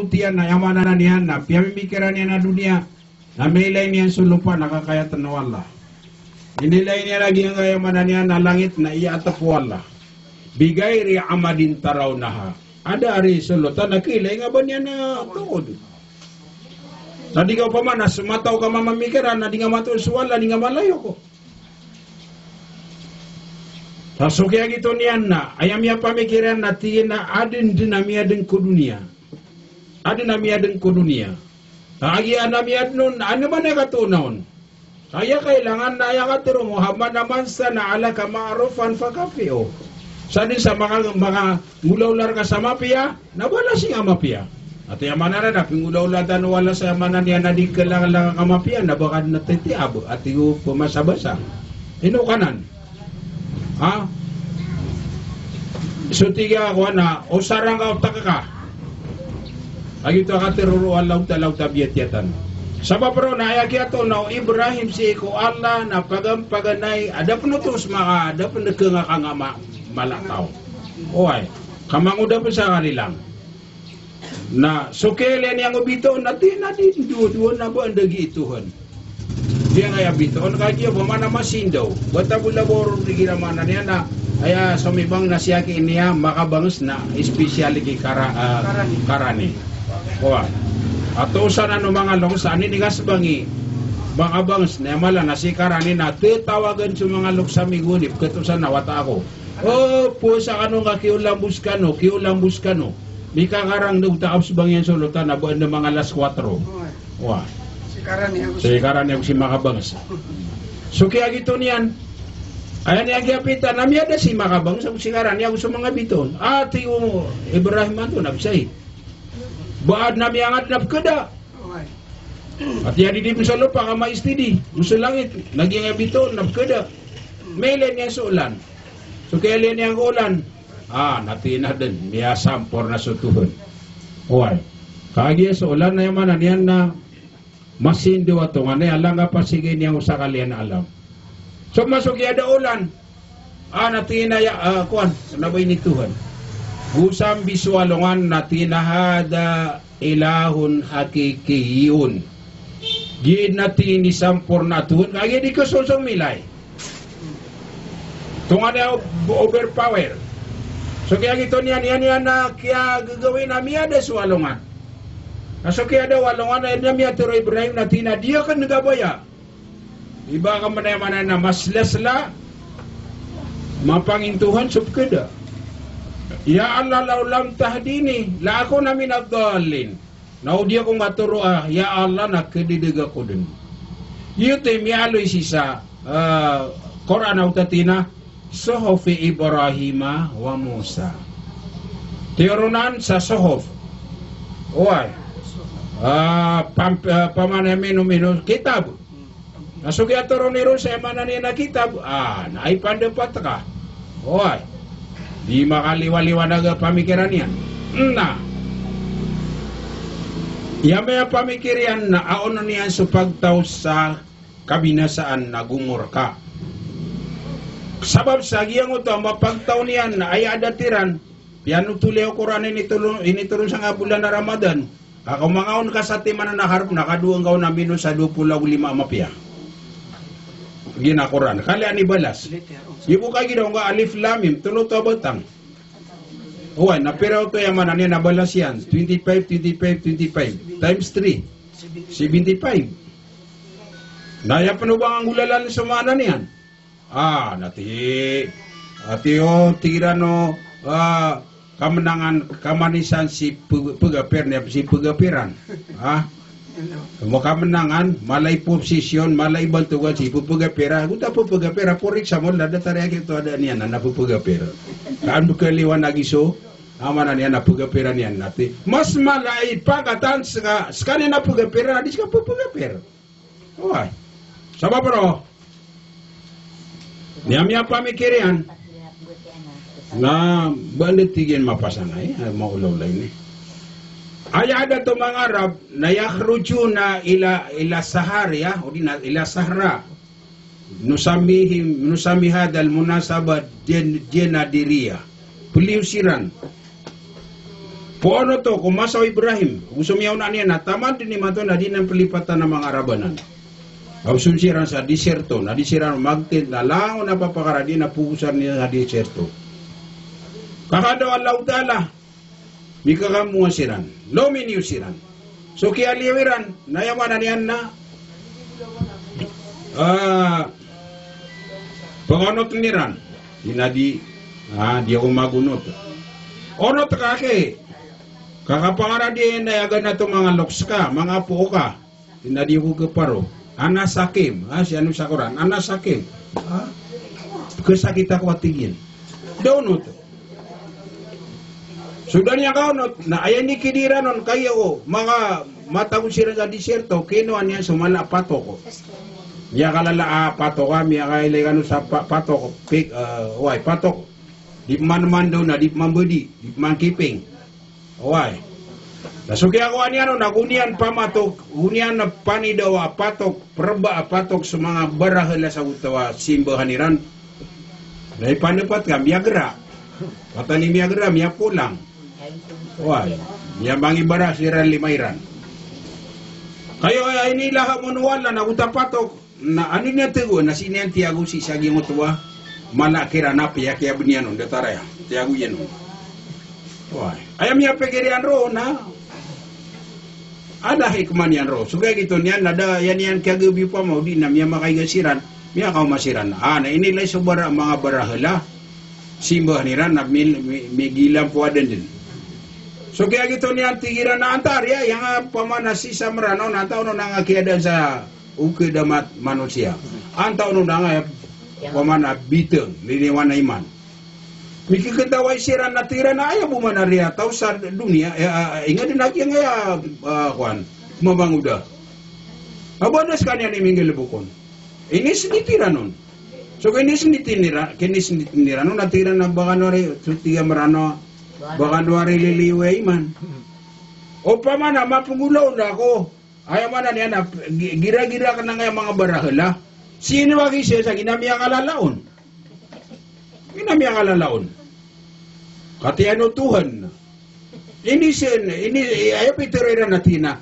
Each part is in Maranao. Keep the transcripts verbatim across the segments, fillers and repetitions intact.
Tiyan na aya maana niyan na piyamimikiran iyan a doniya, na miyailay niyan so lopa na kakayatan o Allah. Inilay niyan lagid angkaya maana niyan a langit na iyatep o Allah. Bi ghairi amadin tarawnaha. Adn a ari so lopa na kiilay nga ba niyan a tood. Na di nga opama na so mata o ka mamamikiran na di nga matood so Allah, di nga malayo ko. Sa so kiyagito niyan na aya miyapamikir iyan na tig iyan a adn dn a miyadn ko doniya. Adn a miyadn ko doniya. Sa kagiya adn a miyadn on, ano man aya katoon on. Sa aya kailangan na aya katharo o Muhammad na man sana'a laka ma'rufan fakafi'hu. Sa dn sa maka, maka ngolaola rka sa mapiya, na balasin ka mapiya. Ati aya maana niyan na pingolaola tano o Allah sa aya maana niyan na di kailangan ka mapiya, na ba ka dn titiab, ati o pmasabasa. Ino kanan? Ha? So tig a kowan a, o sarang ka o tak ka. Lagid oto a katharo o Allah Ta'ala o tabiya tiyatan. Sabap roo na aya kiyatoon o Ibrahim sii ko Allah na pagan-paganay, a da pn oto so maka, da pn dn kangaka nga ma, mala a taw. Oway. Ka mangoda pn sa kalilang. Na so kiyailay niyan o bitoon na tig iyan a di, dowa-dowa na ba anda gii Tohan. Giyangkaya bitoon ka giya ba maana masindaw. Ba ta bo labo ron di gira maana niyan na aya somibang na siyaki niya makabangs na especially ki kara, ah, karani. Karani. Kowa. Ato san ano manga loks a ini kasbangi makabangs na aya mala na si karani na tatawagan so manga loks a migonip katosan na wata ako. O, powasa kano nga kiolambos kano, kiolambos kano. Mikakarang na otak a sbangiyan so lopa na ba anda manga alas kwatro. Wa. Si karani ago si makabangs. So kiyagito niyan. Aya niyan kiyapita na miyada si makabangs ago si karani ago so manga bitoon. Ati o Ibrahim anto na bsay. Ba adn a miyangad na pkhada. Ati aya di di pn so lopa ka maistidi, pn so langit, na giyangkaya bitoon na pkhada. Miyailay niyan so olan. So kiyailay niyan ko olan, ah, na tig iyan a dn, miyasamporna so Tohan. Oway. Kagiya so olan na aya maana niyan na masindaw a tonganay a langowan a pasigay niyan ko sakaliyan a alam. So masok iyan da olan. Ah, na tig iyan a ya, ah, kowan, na ba ini Tohan. Go sambi so alongan na tig iyan a hadha ilahun haqiqiyyun. Giya na tig iyan i samporna a Tohan, kagiya di ko sosong milay. Tonganay a o-, overpower. So kiyagito niyan, iyan, iyan a kiyagagawii na miyada so alongan. Na so kiyada o alongan na iyan a miyatharo o Ibrahim na tig iyan a di akn kabaya. Iba ka manaya-manaya na maslasla, mapangintohan so pkhada. Ya Allah, law lam tahdini, la akuna minad dallin. Na o di ako nga toroa, ya Allah, na khadadg ako dn. Giyoto i miyaaloy sii sa, ah, Qur'an a oto a tig iyan a, suhufi Ibrahima wa Musa. Tiyoronan sa suhuf. Oway. Ah, pam-, ah, pamanay a mino-mino, kitab. Na so kiyatoron iron sa aya maana niyan a kitab, ah, na aya pandapat ka. Oway. Di makaliwaliwanag a pamikiran iyan. Na aya miyapamikir iyan na aonon iyan so pagtaw sa kabinasaan na gomorka. Sabap sa giyangkoto a mapagtaw niyan na aya adat iran, piyanothol iyan o Qur'an a initoron, initoron sangkai a bolan a Ramadan. Ka o manga on ka sa timan a harap na kadowa ngka on a mino sa dowa polo ago lima a mapiya. Giya na Qur'an. Kaliyan i balas. Giya bo kagiya da ngka Alif Lam Mim, tolo oto a batang. Oway, na pira oto aya maana niyan a balas iyan. Twenty-five, twenty-five, twenty-five. Times three. Seventy-five. Na aya pn o ba nggolalan so maana niyan. Ah, na tig, ati o, tig iran o, ah, kamenangan, kamanisan si pe-, pegaper niyan, si pegaperan. Ha? Mo kamenangan, mala i posisyon, mala i bantogan si pepegapera. Go ta pepegapera, for example, na datar iyan giyoto a adaan iyan, na pepegapera. Kaan bo kaliwanagi so, aya maana niyan na pegaperan iyan, na tig, mas mala i pangkatan ska, skaniyan a pegaperan, na di ska pepegaper. Oway. Sabap roo, niyan miyapamikir iyan na ba anda tig iyan mapasang ay, ay, maolaola ini. Aya adat o manga Arab na yakhrujuna ila, ila sahariya, odi na ila sahra. Nusammihim, nusammi hadhal munasabah jan-, janadiriya. Peliyo siran. Ko onot oto, ko masa o Ibrahim, go so miyaona niyan na taman dn imanto na di niyan plipatan a manga Arab anan. Ago so siran sa disyerto, na di siran magtent, na langon a papakaradi na pogosan iyan sa disyerto. Ka kada o Allahu Ta'ala, mikakamowa siran, lominiyo siran. So kiyaliyo iran, na aya maana niyan na, ah, pangonotn iran. Ina di, ah, di ako magonot. Onot ka aki, ka kapangaradi na aya ganato manga loks ka, manga apo ka. Ina di ako kaparo. Ana sakim, ah, si ano sa Quran, ana sakim. Ah, kasakit ako a tig iyan. Da onot. So da niyan kaonot, na aya inikid iran on, kagiya ko manga matago siran sa disyerto, kinowa niyan so mala a patok. Miyakalala a patok, ah, miyakailay kano sa pa-, patok, pik, eh, oway, patok. Di pman mandaw na, di pman bedi, di pman kiping. Oway. Na so kiyakowa niyan on na go niyan pamatok, go niyan panidawa a patok, prba a patok so manga barahala sa oto a simbahan iran. Na ipanapat ka, miyagra. Patan i miyagra, miyapolang. Oway. Miyamangibara siran lima iran. Kayo, aya inilaha mon o Allah na oto a patok. Na ano niyan tiyago, na sii niyan tiyago sii sa giyangkoto a mala kiran a piya, kiyabn iyan on, datar aya tiyago iyan on. Oway. Aya miyapikir iyan roo na, adn a hikmah niyan roo. So kagiya giyoto niyan, na da iyan iyan kiyagabi opama o di na miyamakaiga siran, miyakaoma siran. Ah, na inilay so bara, manga barahala, simbahan iran na mi-, mi-, migilampo a dn dn. So kagiya giyoto niyan, tig iran a antaa riya, aya nga opama na sii sa Meranaw, na antaa on a nga kiyadaan sa okit a mat-, manosiya. Antaa on a nga, opama na bitng, liniwan a iman. Mikikentawai siran na tig iran a aya bo man a riya taw sa doniya, eh, ah, ingd na giyangkaya, ah, kowan, mamangoda. Aba na skaniyan i minggalbok on. Inisndit iran on. So kinisndit iran, kinisndit iran on, na tig iran a ba kano ari, so tig a Meranaw, ba kano ari liliyo i iman. Opama na mapnggolaola ako, aya maana niyan na gi-, gira-gira kna angkaya manga barahala. Sino a gisa sa giya na miyakalala on. Giya na miyakalala on. Katii ano Tuhan. Ini sen, ini, aya pitharo iran a tig iyan a,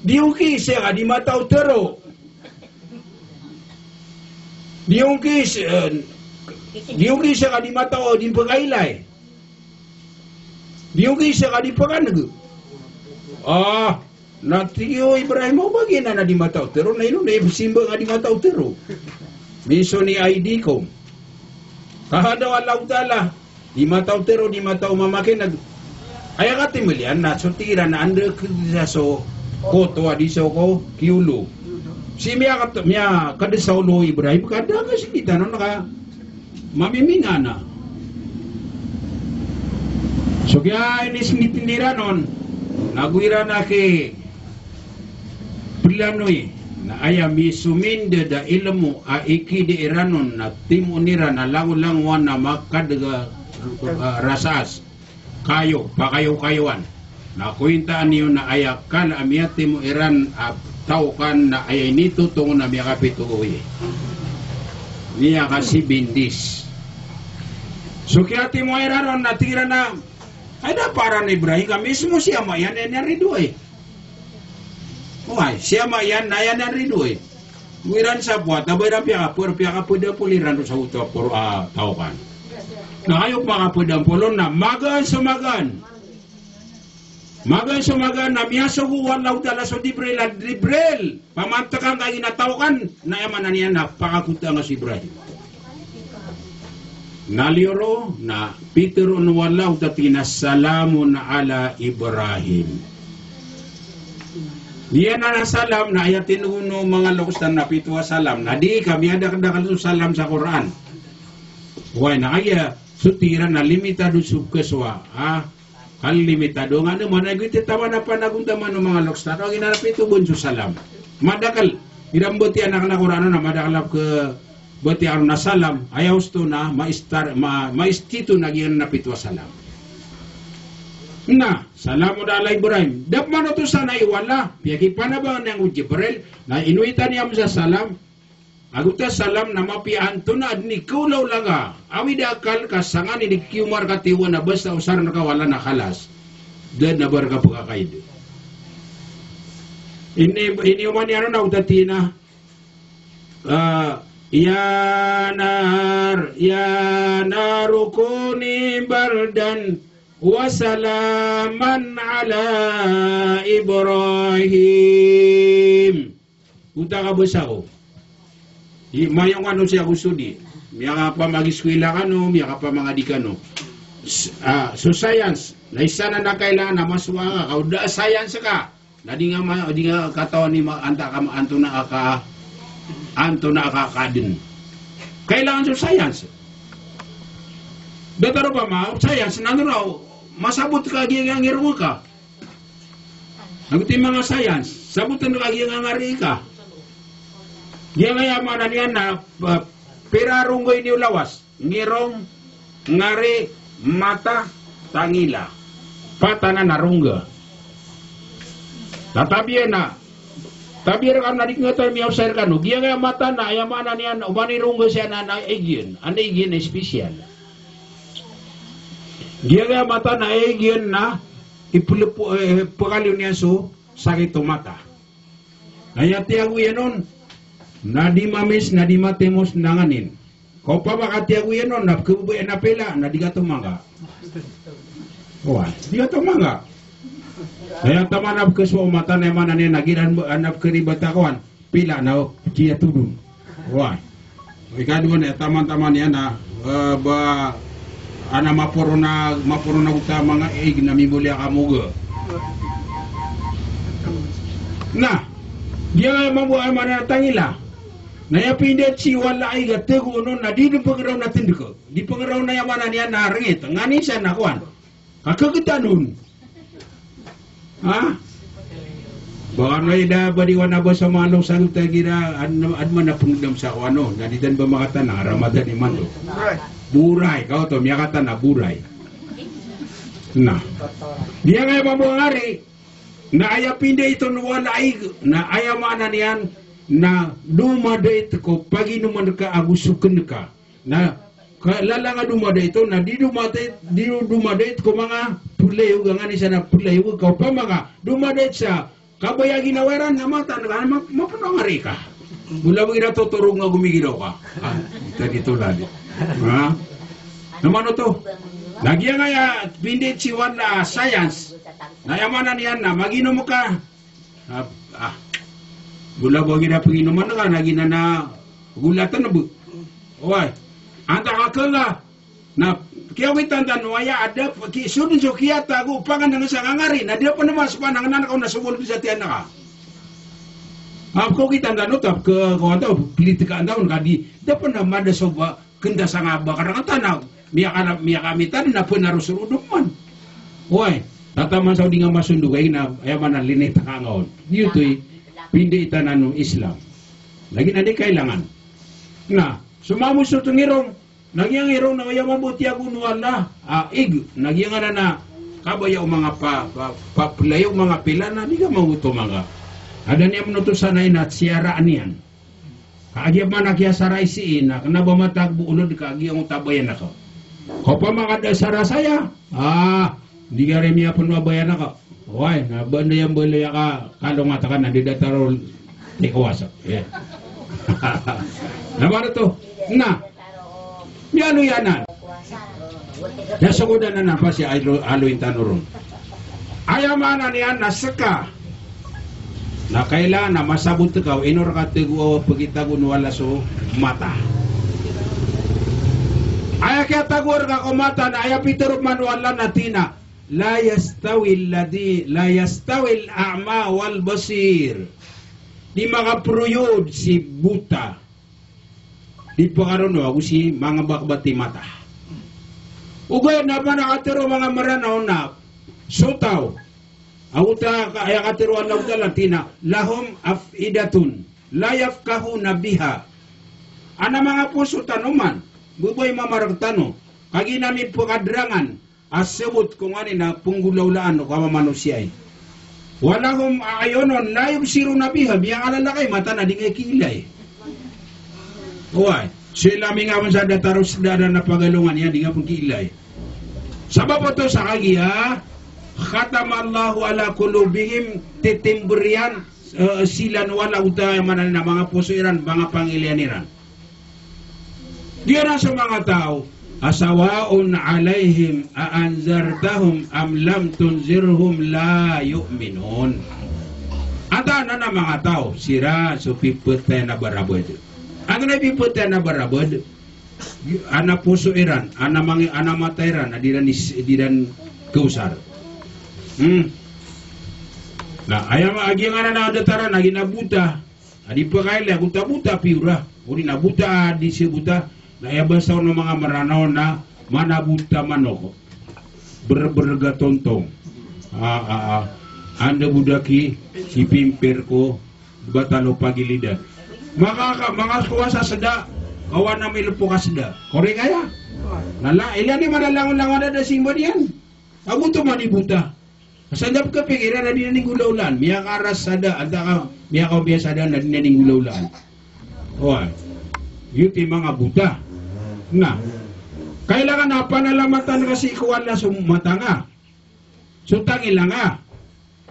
di ongkis ka di mataw tero. Di ongkis, eh, di ongkis ka di mataw, di pkailay. Di ongkis ka di pkan'g. Ah, na tig o Ibrahim, o ba giyanan a di mataw tero, na ino na ipsimba nga di mataw tero. Miso ni aidikum. Ka handa o Allahu Ta'ala, di mataw tero, di mataw mamakin'g. Aya katimalian na so tig iran a anda kdsa so koto a di so ko kiolo. Sii miyaka-, miyakadsa olo o Ibrahim, ka da ka sii tano na ka mamimingana. So giya inisndit iran on, na go iran a kiplanoy, na aya misominded a ilmo a ikidi iran on, na timoon iran a langolangowan a makadg a, ah, rasaas. Kayo, pakayokayowan. Na kointaan iyo na aya kala a miyatimo iran a taw kan na aya initotong na miyakapito gawii. Miyaka seven days. So kiyatimo iran on na tig iran a, ay da paran Ibrahim ka mismo si ama iyan, aya niyan ridoay. Oway, si ama iyan na aya niyan ridoay. Go iran sa pwat, a ba iran piyakapor, piyakapdampol iran roo sa oto a por-, ah, taw kan. Na kayo pman kapdampolon na magaan so magaan. Magaan so magaan na miyasogo o Allahu Ta'ala so Jibril a, Jibril, pamantkan ka giya taw kan, na aya maana niyan na pakakotaan ka so Ibrahim. Na liyo roo, na pitharo o Allahu Ta'ala, tig iyan a, "Salamun ala Ibrahim." Giyanan a salam na aya tindg o manga loks tano na pito a salam. Na di ka miyadakdakl so salam sa Qur'an. Oway, na aya so tig iran na limitado so kasowa, ah, Kalimitado nga na man a giti taman a panagontaman o manga loks tano a ginanap ito bon so salam. Madakl. Iran batiya anan a Qur'an na madakl a kabatiya ron a salam. Aya osto na maistar, ma-, maistito na giyanap ito a salam. Na, salamun ala Ibrahim. Da pman oto sa na iwala. Piyakipanabangan iyan o Jibril. Na inowitan iyan sa salam. Ago ta salam na mapiya antonaa dn i kaolaola nga. Awid a akal ka sangani di kiyomarkatiwan a basta osar na kawala na khalas. Da dn a ba rka pkakaid. Ini, ini oman iyan on a oto a tig iyan a, ah, "Ya nar, ya naru kuni bardan wa salaman ala Ibrahim." Oto a kabasa ko. Di, mayong ano siya ko sodi. Miyakapamagiskwila kano, miyakapamangadi kano. S-, ah, so science. Na isa na na kailangan na masowa ka, ka o da science ka. Na di nga ma-, di nga katawan i ma-, anta ka ma-, antonaa ka, antonaa ka kadn. Kailangan so science. Datar opama, science, na ano raw, masabot ka giyangkai a ngirong ka. Ago ti manga science, sabotn ka giyangkai a ngari ka. Giyangkai a maana niyan na, ah, pira a rongga i niyo lawas. Ngirong, ngari, mata, tangila. Pat anan a rongga. Tatabiya na. Tabiya rkano na di ngka miyaosay rkano. Giyangkai a mata na, aya maana niyan, oman i rongga siya na, na ig iyan. Anda ig iyan na special. Giyangkai a mata na ig iyan na, iplepo, eh, pkaliyo niyan so sakit o mata. Na aya tiyago iyan on, na di mamis, na di matimos, na nganin. Ka opama ka tiyago iyan on, na pkhababayaan a pila, na di ka tomangka. Oway, di ka tomangka. Na aya taman a pkhasowa o mata na aya maana niyan na giran ba, na pkharibat a kowan, pila na o, di a todon. Oway. Ikadowa na, taman-taman iyan na, eh, ba, ana maporon a, maporon a oto a manga ig na mimoli a kamoga. Na, giyangkai mambo a aya maana a tangila. Na aya pindait si wala a ig a tago on na di dn pnggiraw na tndka. Di pnggiraw na aya maana niyan na rngit. Nganin san na kowan. Ka kagtan on. Ha? Ba kano i da ba di wana ba sa malo sa luta gira, an-, an mana pngdam sa wano, na di dan ba makatana, Ramadan imanto. Boray, ka oto, miyakatana, boray. Na. Giyangkai mambo a ngari, na aya pindait on wala a ig, na aya maana niyan, na domadait ko paginoman ka ago so kn ka. Na, ka, lalang a domadait on, na di domadait, di domadait ko manga playog, nganin san a playog, ka opama ka domadait sa kabaya a ginawa iran na mata, na ma-, mapno a ngari ka. Mula ba gira totorog nga gomigiraw ka. Ah, ita di tolad. Ha? Na mano oto? Na giyangkai a pindait si wala a science. Na aya maana niyan na maginom ka. Ah, ah. Gola bo a gira pnginoman ka na giyanan a gola tnb. Oway. Antaa ka kala. Na kiyawitan tano aya adn a ki-, so dn so kiyatago pangandang sa ngangari. Na di pn a mas panangan ka on na so bol bisa tiyan ka. Ah, kiyawitan tano ta ka, ka, ka, plitika antaa on ka di. Di pn a mada so ba, kanda sa nga ba karangatan a miyaka-, miyakamitan na pn a rosorodo man. Oway, tataman sa o di nga masondog ay na, aya maana linit ka nga on. Giyoto i pindaitan anan o Islam. Lagid anan i kailangan. Na, so mambo so ngirong, na giyangkai a ngirong na aya mambo tiyago o Allah a ig, na giyangkanan a kabaya o manga pa, pa, paplay o manga pila na di ka mambo tomangka. Adn iyan manoto sanay na siyaraan iyan. Ka giya maana kiyasaray sii na kna ba matag bo olod ka giyangkoto a bayan ka. Ka opama ka da sarasaya, ah, di ka ri miyapno a bayan ka. Oway, na ba nda iyan baloy a ka, kalongat ka na di datar o tikowas. Yeah. Na ba oto? Na. Miyaaloy anan. Na sogodan anan a pasi alo-, aloyin tano ron. Aya maana niyan na ska na kailangan a masabot ka o ino rka tago, pagitago o Allah so mata. Aya kiyatago rka ko mata na aya pitharo pman o Allah na tig iyan a, "La yastawi alladhi, la yastawi al-a'ma wal-basir." Di makaproyod si bota di pkarono ago si manga bakbat i mata. Ogaid na pman a katharo o manga Mranaw na so taw a oto a ka-, aya katharo o Allahu Ta'ala tig iyan a, "Lahum af'idatun la yafqahuna biha." Adn a manga poso tano man, babay, mama rktano, ka giyanan i pkadrangan a sabot ko nganin a pnggolawlaan o kamamanosiya i. "Wa lahum a'yunun la yubsiruna biha." Miyangalala ka i mata na di nga kiilay. Oway. So ilay ami nga pn sa datar o sda anan a pagalongan iyan, di nga pn kiilay. Sabap oto sa kagiya Khatamallahu ala qulubihim, titimbr iyan, eh, silan wala, oto aya maana niyan na manga poso iran, manga pangilay iran. Giyanan so manga taw a sawaun alaihim a anzartahum am lam tunzirhum la yu'minun. Antaa na manga taw, siran so pipetay na barabad. Antonaa i pipetay na barabad? Ana poso iran, ana mangi-, ana mata iran, na di iran is-, di iran kaosar. Hmm. Na aya ma-, a giyanan a datar iran a giya na bota. A di pakailay, bota-bota piyora. Odi na bota, a di siya bota. Na aya basa o manga Mranaw na mana bota manok. Ber-, berga tontong. A, a, a. Anda bo daki, si pimpir ko, batalo pagilidan. Maka, ka, manga kowa sa seda, kawan ami lepo ka seda. Korek aya? Na la, ilaya niyo mana langon-langon a da simba niyan. Ago oto man i bota. Asar da pkapikir iran na di niyan inggolawlaan. Miyakaras sa da, antaa ka, miyakaompiya sa da na di niyan inggolawlaan. Oway. Giyoto i manga bota. Na. Kailangan a panalamatan ka sii ko Allah so mata nga. So tangila nga.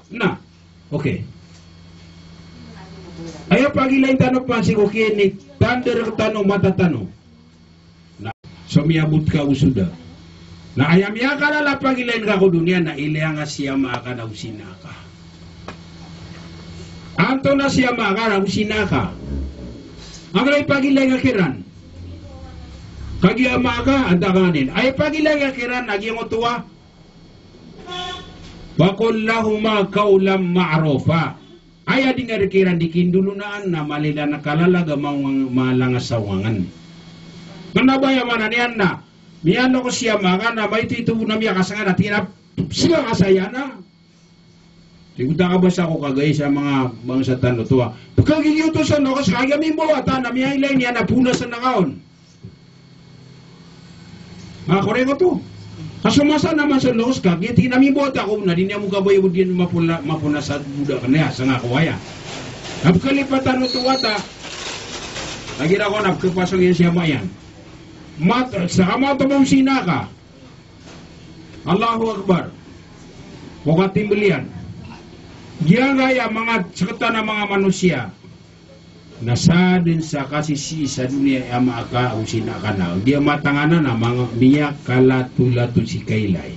Na. Okay. Aya pagilayn tano pman sii ko kiyanitandar tano mata tano. Na, so miyabot ka o so da. Na aya miyakalala a pagilayn ka ko doniya na ilaya nga si ama aka na o sina aka. Antonaa si ama aka na o sina aka? Antonaa i pagilayn ka kiran? Kagiya ama aka, antaa ka nganin. Aya pagilayn ka kiran na giyangkoto a, wa qul lahuma qawlan ma'rufa. Aya di nga rk iran di kindolonaan na mala i da na kalalag a maong-, malangas a ongangan. Kna ba aya maana niyan na miyalokes si ama ka na maito-ito bo na miyakasngan a tig iyan a sga ka saya na. Tig o ta ka ba sa ko kagay sa manga bangsa tano oto a pkagigiyoto sa lokes ka, kagiya mimbaw a ta na miyailay niyan a ponasan ka on. A, korek oto. Ka so masa na masa loks ka, giya tig iyan a mimbaw ta ko na di niyan mo kabaya bo di niyan mapona-, maponas a boda kna aya, sangka ko aya. Na pkalipatan oto a wata, lagid ako na pkapasong iyan si ama iyan. Mat-, sa kamato mo sina ka. Allahu Akbar. Ko katimbl iyan. Giyangkaya manga sektan a manga manosiya. Na sadn sa kasisii sa doniya i ama aka ago sina aka na di a mata ngka na manga miyakalatolatod si kailay.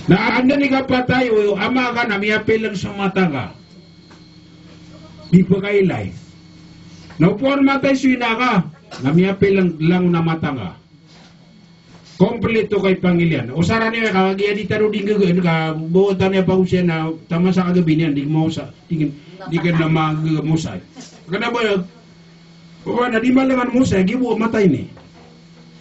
Na anda i kapatay o ama aka na miyapelng so mata ngka. Di pkailay. Na opama matay so ina aka na miyapelng langon a mata ngka. Kompleto ka i pangilay iyan. Osara niyo ka kagiya di tano di nggagaan ka bo tano iya pagosay na taman sa kagabi niyan di maosay. Di kn-, di kna magmosay. Kna ba, o na di malangan mosay, giya bo matay ini.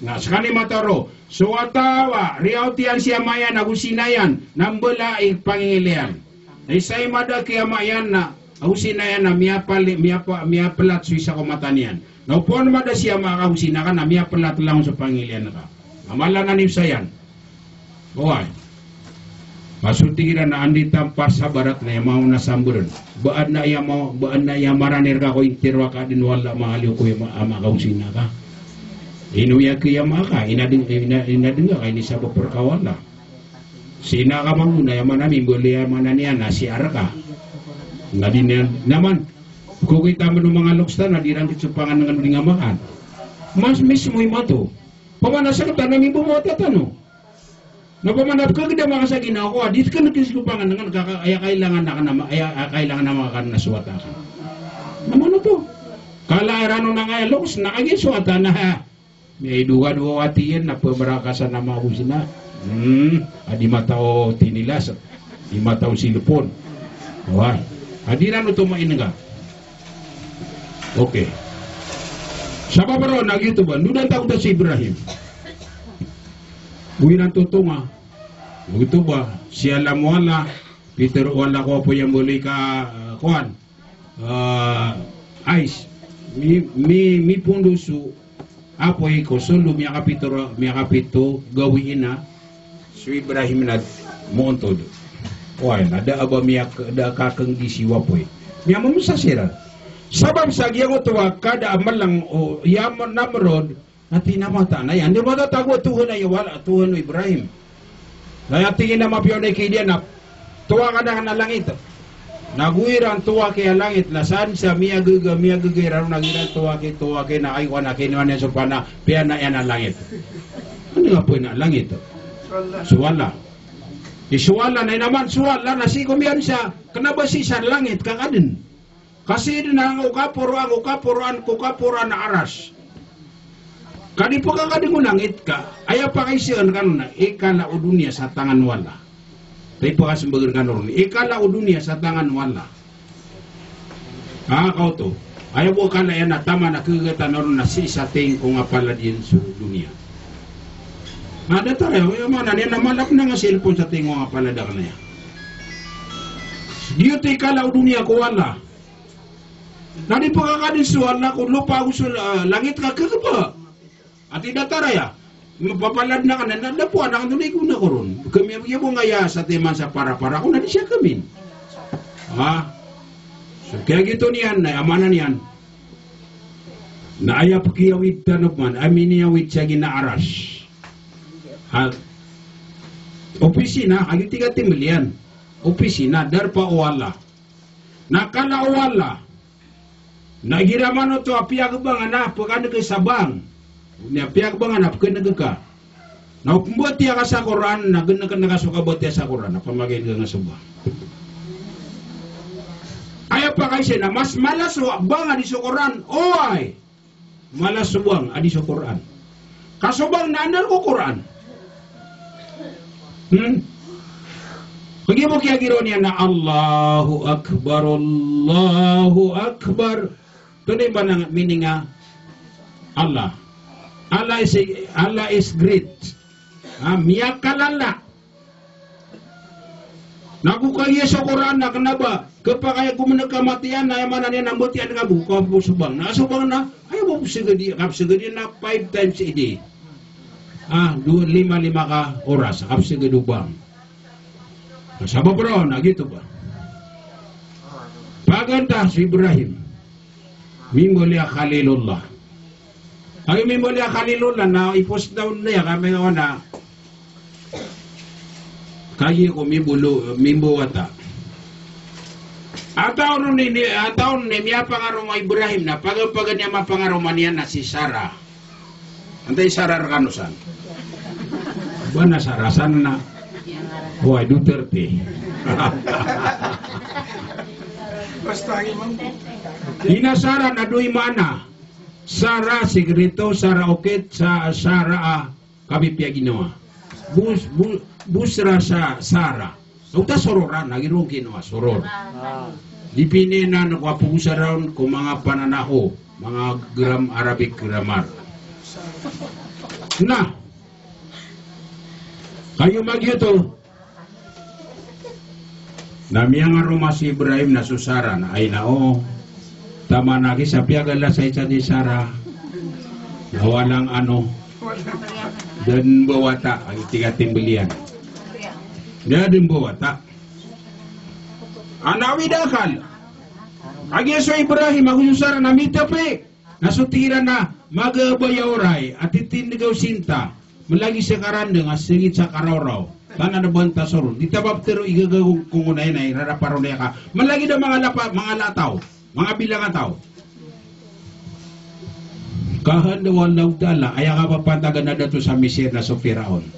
Na skaniyan i mataro. So wata a riyaot iyan si ama iyan ago sina iyan, na mbala i pangilay iyan. Na isa i mada ki ama iyan na, ago sina iyan na miyapali-, miyapa-, miyapelat so isa ko mata niyan. Na opama mada si ama ka ago sina ka na miyapelat langon so pangilay iyan ka. Na mala na niyo saya. Oway. Pasotig iran na anda i tampar sa barat na aya maona sa mbrn. Ba adn a aya ma-, ba adn a aya marani rka ko intiro a kaadn o Allah a mangaliyo ko aya ma-, ama ka ago sina ka. Ino aya ki ama ka, inadn-, ina-, inadn ka, inisabap rka o Allah. Sina ka mambo na aya maana niyan, mbala aya maana niyan na siyar ka. Na di niyan, na man, ko kita mano manga loks tano na di ran kit so panganangan o di nga makan. Mas mismo i mato. Opama na sektan na mimbaw a wata tano. Na opama na pkagdam ka sa ginawa ko a, di kn kit so panganangan ka, ka, aya kailangan akn na ma-, aya, aya kailangan a makan na so wata ka. Na mano oto? Kala iran on a ngaya loks, na kagiya so wata na, ha. Miyaidogad o wati iyan na pmbarakasan a manga ago sina. Hmm, a di mataw tinilas, di mataw silpon. Oway. A di ran oto main ka. Okay. Sabap roo na giyoto ba, ndodan ta ko da si Ibrahim. Bo iran totonga. Giyoto ba, si alam o Allah, pitharo o Allah ko apoy a mbaloy ka, ah, kowan. Ah, ais. Mi-, mi-, mipondo so apoy ko solo miyakapito ra-, miyakapito gawii na so Ibrahim na moontod. Oway, na da a ba miyak-, da a kaknggisi o apoy. Miyamamsa siran. Sabap sa giyangkoto a kada a mlng o, iya Namrod, na tinamata na iyan. Di matatago a tohan a aya wala, tohan o Ibrahim. Na aya tig iyan a mapiya o na ikidi anan, towa ka da kna langit. Na go iran towa ki a langit, na san sa miyagaga, miyagaga iran, na giran towa ki, towa ki, na ay ko na kiniwan iyan so pana, piyana iyan a langit. Anda nga piyana a langit? So Allah. Di so Allah, na inaman so Allah, na sii ko miyan sa, kna ba sii sa langit ka kadn. Ka sii dn a angkokaporan, angkokaporan, angkokaporan a Aras. Ka di pkakadn o langit ka, aya pakaiza kano na, ikala o doniya sa tangan o Allah. Taw ipakasmbag rkano ron, ikala o doniya sa tangan o Allah. Ah, kaoto. Aya bo kala iyan a taman a kagagatan ron na sii sa tingko nga palad iyan so doniya. Na datar aya, aya maana niyan na mala pn nga cellphone sa tingko nga palad akn aya. Giyoto i kala o doniya ko Allah. Na di pkakadn so Allah ko lopa ago so, ah, langit ka kagaba. Ati datar aya, mapapalad na kanan, na da poon akn dn i gona ko ron. Kami a bgi bo nga aya sa timan sa para-para ko na di siya kamin. Ha? So, kiyagito niyan, na aya maana niyan. Na aya pkiyawid tano pman, a miniyawid sa gina Aras. Ha? Opisina, agi tig a timbl iyan. Opisina, darpa o Allah. Na kala o Allah. Na igira man oto a piyagbangan a pkhan'g sa bang. Aya piyagbangan a pkhan'g ka. Na o pmbatiya ka sa Qur'an, na gn'kn ka so kabatiya sa Qur'an, na pamagayn ka nga so bang. Aya pakaiza na mas mala so bang a di so Qur'an. Oway. Mala so bang a di so Qur'an. Ka so bang na andar ko Qur'an. Hmm? Pagi mo kiyagiraw niyan na Allahu Akbar, Allahu Akbar. Tonaa i maana, meaning a Allah. Allah is, Allah is great. Ha, miyakalala. Na go kagiya so Qur'an na kna ba, khapakay a gomn'g ka matiyan, na aya maana niyan na mbatiya ka bo, ka bo so bang. Na so bang na, aya bo psgadi, kapsgadi na five times a day. Ah, do, lima-lima ka oras, kapsgadi o bang. Na sabap ron, na giyoto ba. Paganay so Ibrahim. Mimbaloy a Khalilullah. Aya mimbaloy a Khalilullah na i-post daw niyan kami nga wana. Kagiya ko mimbolo, mimbawata. Ataw on ini, ataw on ini miyapangaroma i Ibrahim na pagan-pagan iyan mapangaroma niyan na si Sarah. Antaa i Sarah rkano san? Ba na Sarah san na. Oway, Duterte. Ina Sarah na dowa i maana. Sarah sekreto, Sarah okit, sa, Sarah a kapipiyaginawa. Bus, bu, busra sa, Sarah. Oto a soror a, na giro ngkino a soror. Di pininan ko a pagosara on ko manga pananaho, manga gram, Arabic grammar. Na, kagiya giyoto, na miyangaroma si Ibrahim na so Sarah na, ay na o, taman a kisa piyagala sa isa di Sarah. Na walang ano, da dn mbawata, agi tig a timbl iyan. Da dn mbawata. Ana awid akal. Kagiya so Ibrahim ago so Sarah na mitapi. Na so tig iran na magabaya oray a titindg o sinta. Mlagid sa karandng a sgit sa karawraw. Tanan a banta so ron. Di ta ba ptharoon i gagaw ko ngonay na i rarapa ron aya ka. Mlagid a manga lapa, manga lataw. Manga bilang a taw. Ka handa o Allahu Ta'ala, aya kapapantagan a dato sa Misir na so Firaun.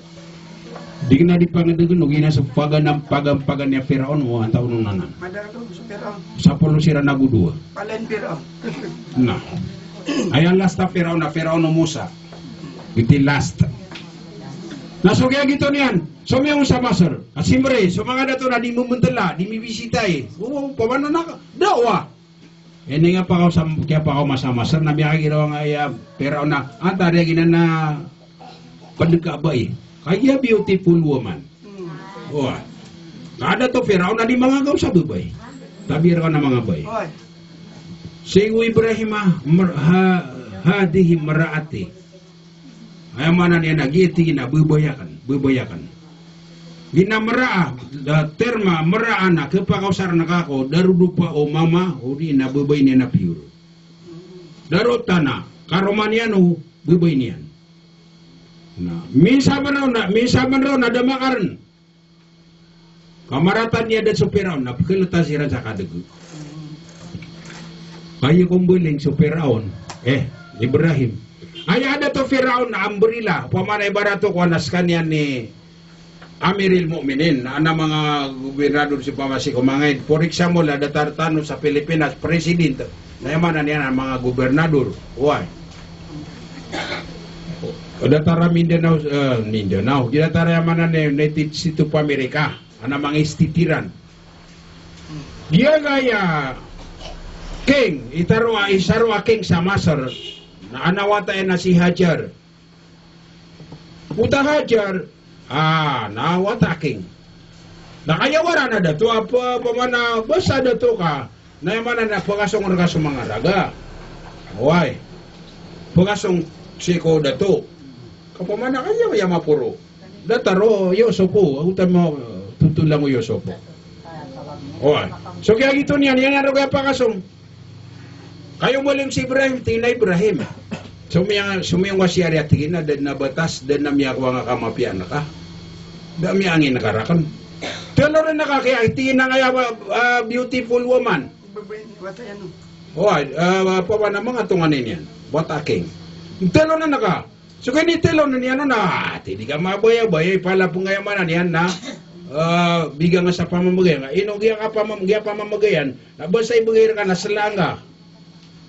Di kna di pangndgn, ogaid na so paganam, pagan, pagan iyan Firaun, o antaa onon anan. Madakl so Firaun. Sapolo siran ago dowa. Palain Firaun. Na. Aya last a Firaun, a Firaun o Musa. Iti last. Na so kiyagito niyan, so miyaon sa Masr. Ka simbre, so manga dato na di mbntla, di mbibisita i. O, o, pamana na, da'wah. Ini nga pakaw sa, kiyapakaoma sa Masr na miyakagiraw nga aya Firaun na, antaa di giyanan a pd ka bai. Kagiya beautiful woman. Oway. Ka dato Firaun na di mangagaw sa babay. Tabi rka na manga bai. Oway. Sii ko Ibrahim a, mer-, ha, hadhihi imra'ati. Aya maana niyan na giya tig iyan a babay akn, babay akn. Giya na mra'a, da term a mra'a na khapakaosar na kako, darodopa o mama, odi na babay niyan a piyor. Darota na, karoma niyan o babay niyan. Na, minsan man raw na, minsan man raw na da makarn. Ka marata niyan dn so Firaun na pkhalta siran sa kadg. Kagiya ko mbaling so Firaun, eh, Ibrahim. Aya da to Firaun na umbrella, opama na ibarat o kowan a skaniyan i Amiril Mu'minin, na manga gobernador sii pamasi ko manga id. For example, a datar tano sa Pilipinas, president. Na aya maana niyan na manga gobernador. Oway. O datar a Mindanao, eh, Mindanao. Giya datar a aya maana niyan, United States of America. Ana manga state iran. Giyangkaya king, itaro a, isaro a king sa Masar, na ana wata iyan na si Hajar. Uta Hajar, ah, na wata king. Na kagiya wara na dato, apa, opama na basa dato ka, na aya maana na pkasong rka so manga raga. Oway. Pkasong sii ko dato. Ka opama na kagiya, aya maporo. Datar o Yusuf o, ago tano, eh, totolan o Yusuf o. Oway. So kiyagito niyan, iyan a roo kiyapakasong. Kagiya mbaling si Ibrahim, tig iyan a Ibrahim. Somiyong, somiyong ka sii ari a tig iyan a da dn a batas, da dn a miyakowa ngka a mapiya a naka. Da a miyaangin ka rakn. Tlo dn a naka, kaya tig iyan a ngka a, ah, beautiful woman. Oway, ah, opama na manga tonganay niyan. Wata king. Tlo dn a naka. So kini tlo niyan on na, ah, tig iyan a di ka mabayabaya, ipalapng ka aya maana niyan na, ah, bigan ka sa pamamagayan. Ino giya ka pamam-, giya pamamagayan, na basta ibgay rka na sla ngka.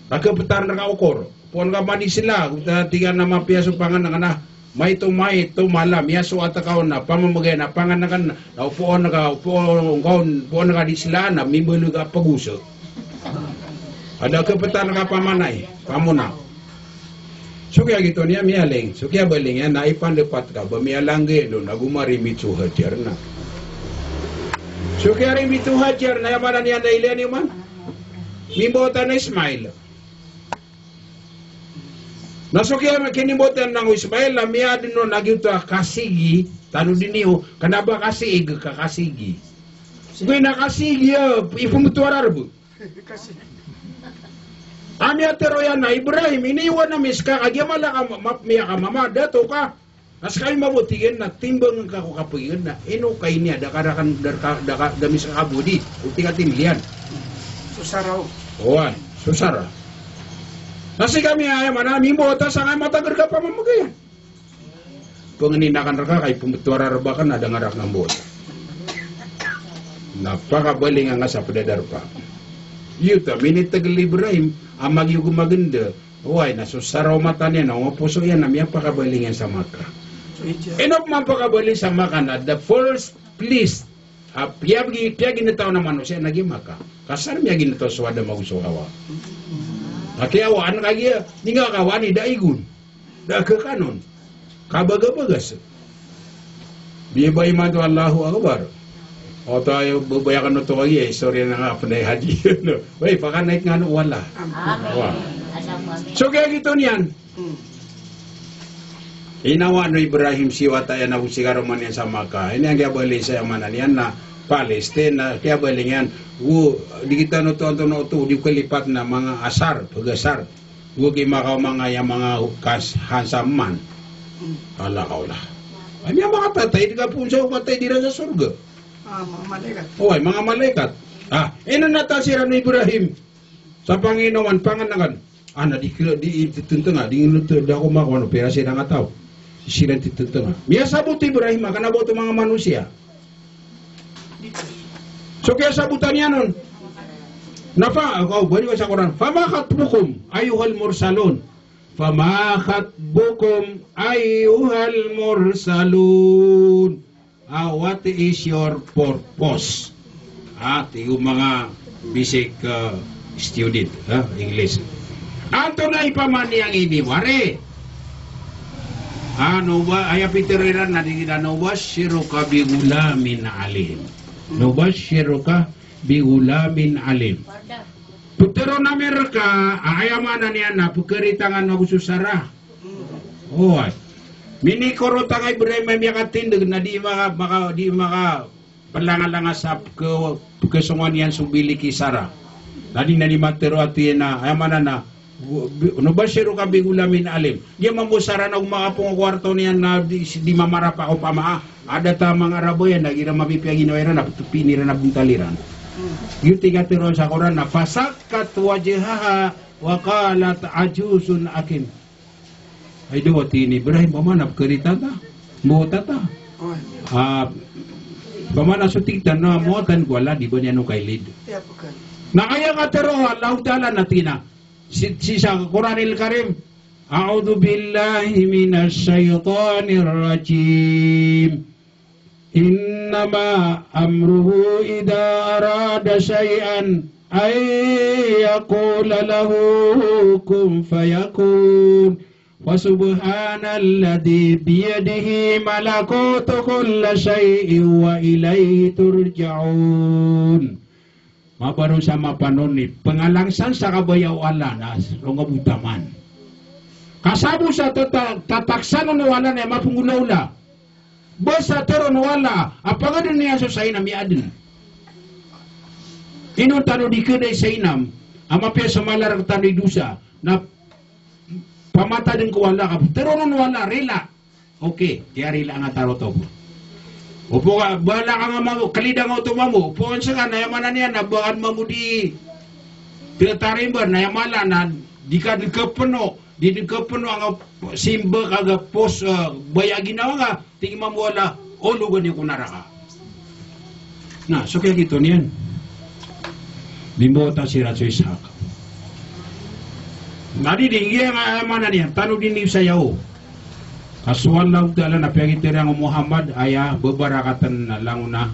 Ka khapetan rka okor. Poon ka man i sla, tig iyan a mapiya so pangnngkn a, maito, maito, mala, miyasoat ka on na pamamagayan a pangnngkn, na opoon ka, opoon ka on, poon ka di sla, na mimbalag a pagos. Ka da khapetan ka pamanay, pamona. So kiyagito niyan miyaling, so kiyabaling iyan na ipandapat ka ba miyalanggay ndo na gomarimbit so Hajar na. So kiyarimbit so Hajar na aya maana niyan na ilaya niyo man. Mimbawata na Ismail. Na so kiya-, kinimbawataan o Ismail na miyadn on a giyoto a kasigi, tanodi niyo, kna ba kasiig ka kasigi. Ogaid na kasigi a, ipmbtowan a Arab. A miyatharo iyan a Ibrahim, iniwan ami ska ka giya mala ka ma-, ma-, miyakamama, dato ka. Na ska i mabot, tig iyan, na timbang ka ko kapagingd na ino ka ini a da ka raken, da ka, da ka, da mi ska kabodi. O tig a timliyan. So Sara o. Oway, so Sara. Na sii kami aya maana, mimbawata sangkai matag rka pamamagayan. Pangnin akn rka ka ipmbtowan a Arab akn a da nga rakn a mbawata. Na pakabalingan ka sa pd a darpa. Giyoto a minitgl i Ibrahim a magiyog magnd. Oway, na so Sara o mata niyan, na o poso iyan na miyapakabaling iyan sa Makkah. Ino pman pakabaling sa Makkah na the first place a piyagi-, piyagintaw o manosiya na giya Makkah. Ka san miyagintaw so Adam ago so Hawa? Ka kiyawaan ka giya, di nga kawaan i da igon. Da a kekanon. Kabagabagas. Biyabay man to Allahu Akbar. Oto ayo, babaya kano to kagiya, eh, sorry na nga, pnay haji. Wey, pakanaik nga no wala. Amin. Wa. Amin. So, kiyagito niyan. Hmm. Inawaan o Ibrahim si wata iyan ago si karoma niyan sa Makkah. Ini ang kiyabali sa aya maana niyan na Palestine, na kiyabali niyan. Wo, di kita no to, anto no to, di kalipat na manga asar, pagasar. Go ki makaoma nga aya manga kas hansaman. Ala kaula. Aya manga tatay, di ka pon sa patay, di ran sa sorga. Ah, manga malaikat. Oway, manga malaikat. Ah, ino na tasiran o Ibrahim sa panginoman, pangan akan. Ah, na di kila, di titentanga, di ngilot, da ko makono, pira siran a taw. Siran titentanga. Miyasabot o Ibrahim a kna ba oto manga manosiya. So kiyasabotan iyan on. Na fa, o, bali ko sa Quran. Fama khatbukum ayyuhal mursalun. Fama khatbukum ayyuhal mursalun. Ah, what is your purpose? Ah, tig o manga bisik, ah, student, ah, English. Antonaa i pamaniyang ini, wari? Ano ba, aya pitharo iran na di kita, nubashshiruka bi ghulamin alim. Nubashshiruka bi ghulamin alim. Ptharoon ami rka, a, aya maana niyan na pkharitangan ago so Sarah. Oway. Minikorot angkai Ibrahim a miyakatindg na di maka, maka, di maka Plangalanga sa pke-, pkesongan iyan so bilik i Sarah. Na di na di matero ati na, aya maana na, Nubashshiruka bi ghulamin alim. Giya mambo sa ran a gomapong ko kwarto niyan na di, di mamarapa ko pama. A datar a manga Arab iyan na igira mapipiya ginawa iran na ptopin iran a bontal iran. Giyoto i katharo sa Qur'an na fasakkat wajhaha wa qalat ajuzun aqim. Ay, di wati ni Ibrahim, pamana pkaritan ta, mawatan ta. Ah, pamana so tig tano a mawatan ko Allah, di ba niyan o kailid. Na aya katharo o Allahu Ta'ala na tig iyan a, si, sii sa Qur'anil Karim, A'udhu billahi minash shaytanir rajim. Innama amruhu idha arada shay'an an yaqula lahu kun fayakun. Fasubhanalladhi biyadihi malakutu kulli shay'in wa ilayhi turja'un. Mabaro sa mapanoni, pngalangsan sa kabaya o Allah na ronga bo taman. Ka sabo sa tata-, tataksan on o Allah na aya mapnggolawla. Ba sa tharoon o Allah a pagadn iyan so saina miyaadn. Ino tano di khaday saina a mapiya so mala rktano i dosa na pamatadn ko Allah ka tharoon o Allah rila. Okay, tiyarila nga taro to bo. Opo ka, bala ka nga mago, kalida nga oto mambo. Opo ka nska na aya maana niyan na ba kan mambo di tatarimba na aya mala na di ka dn kapno, di dn kapno nga simba ka ga pos, eh, baya ginawa nga, tig mambo o Allah, ologan iyo ko naraka. Na, so kiyagito niyan. Mimbawata siran so Ishaq. Na di dn giya nga, eh, maana niyan, tano dn i saya o. Ka so Allahu Ta'ala na piyagitera o Muhammad, aya babarakatan na langon a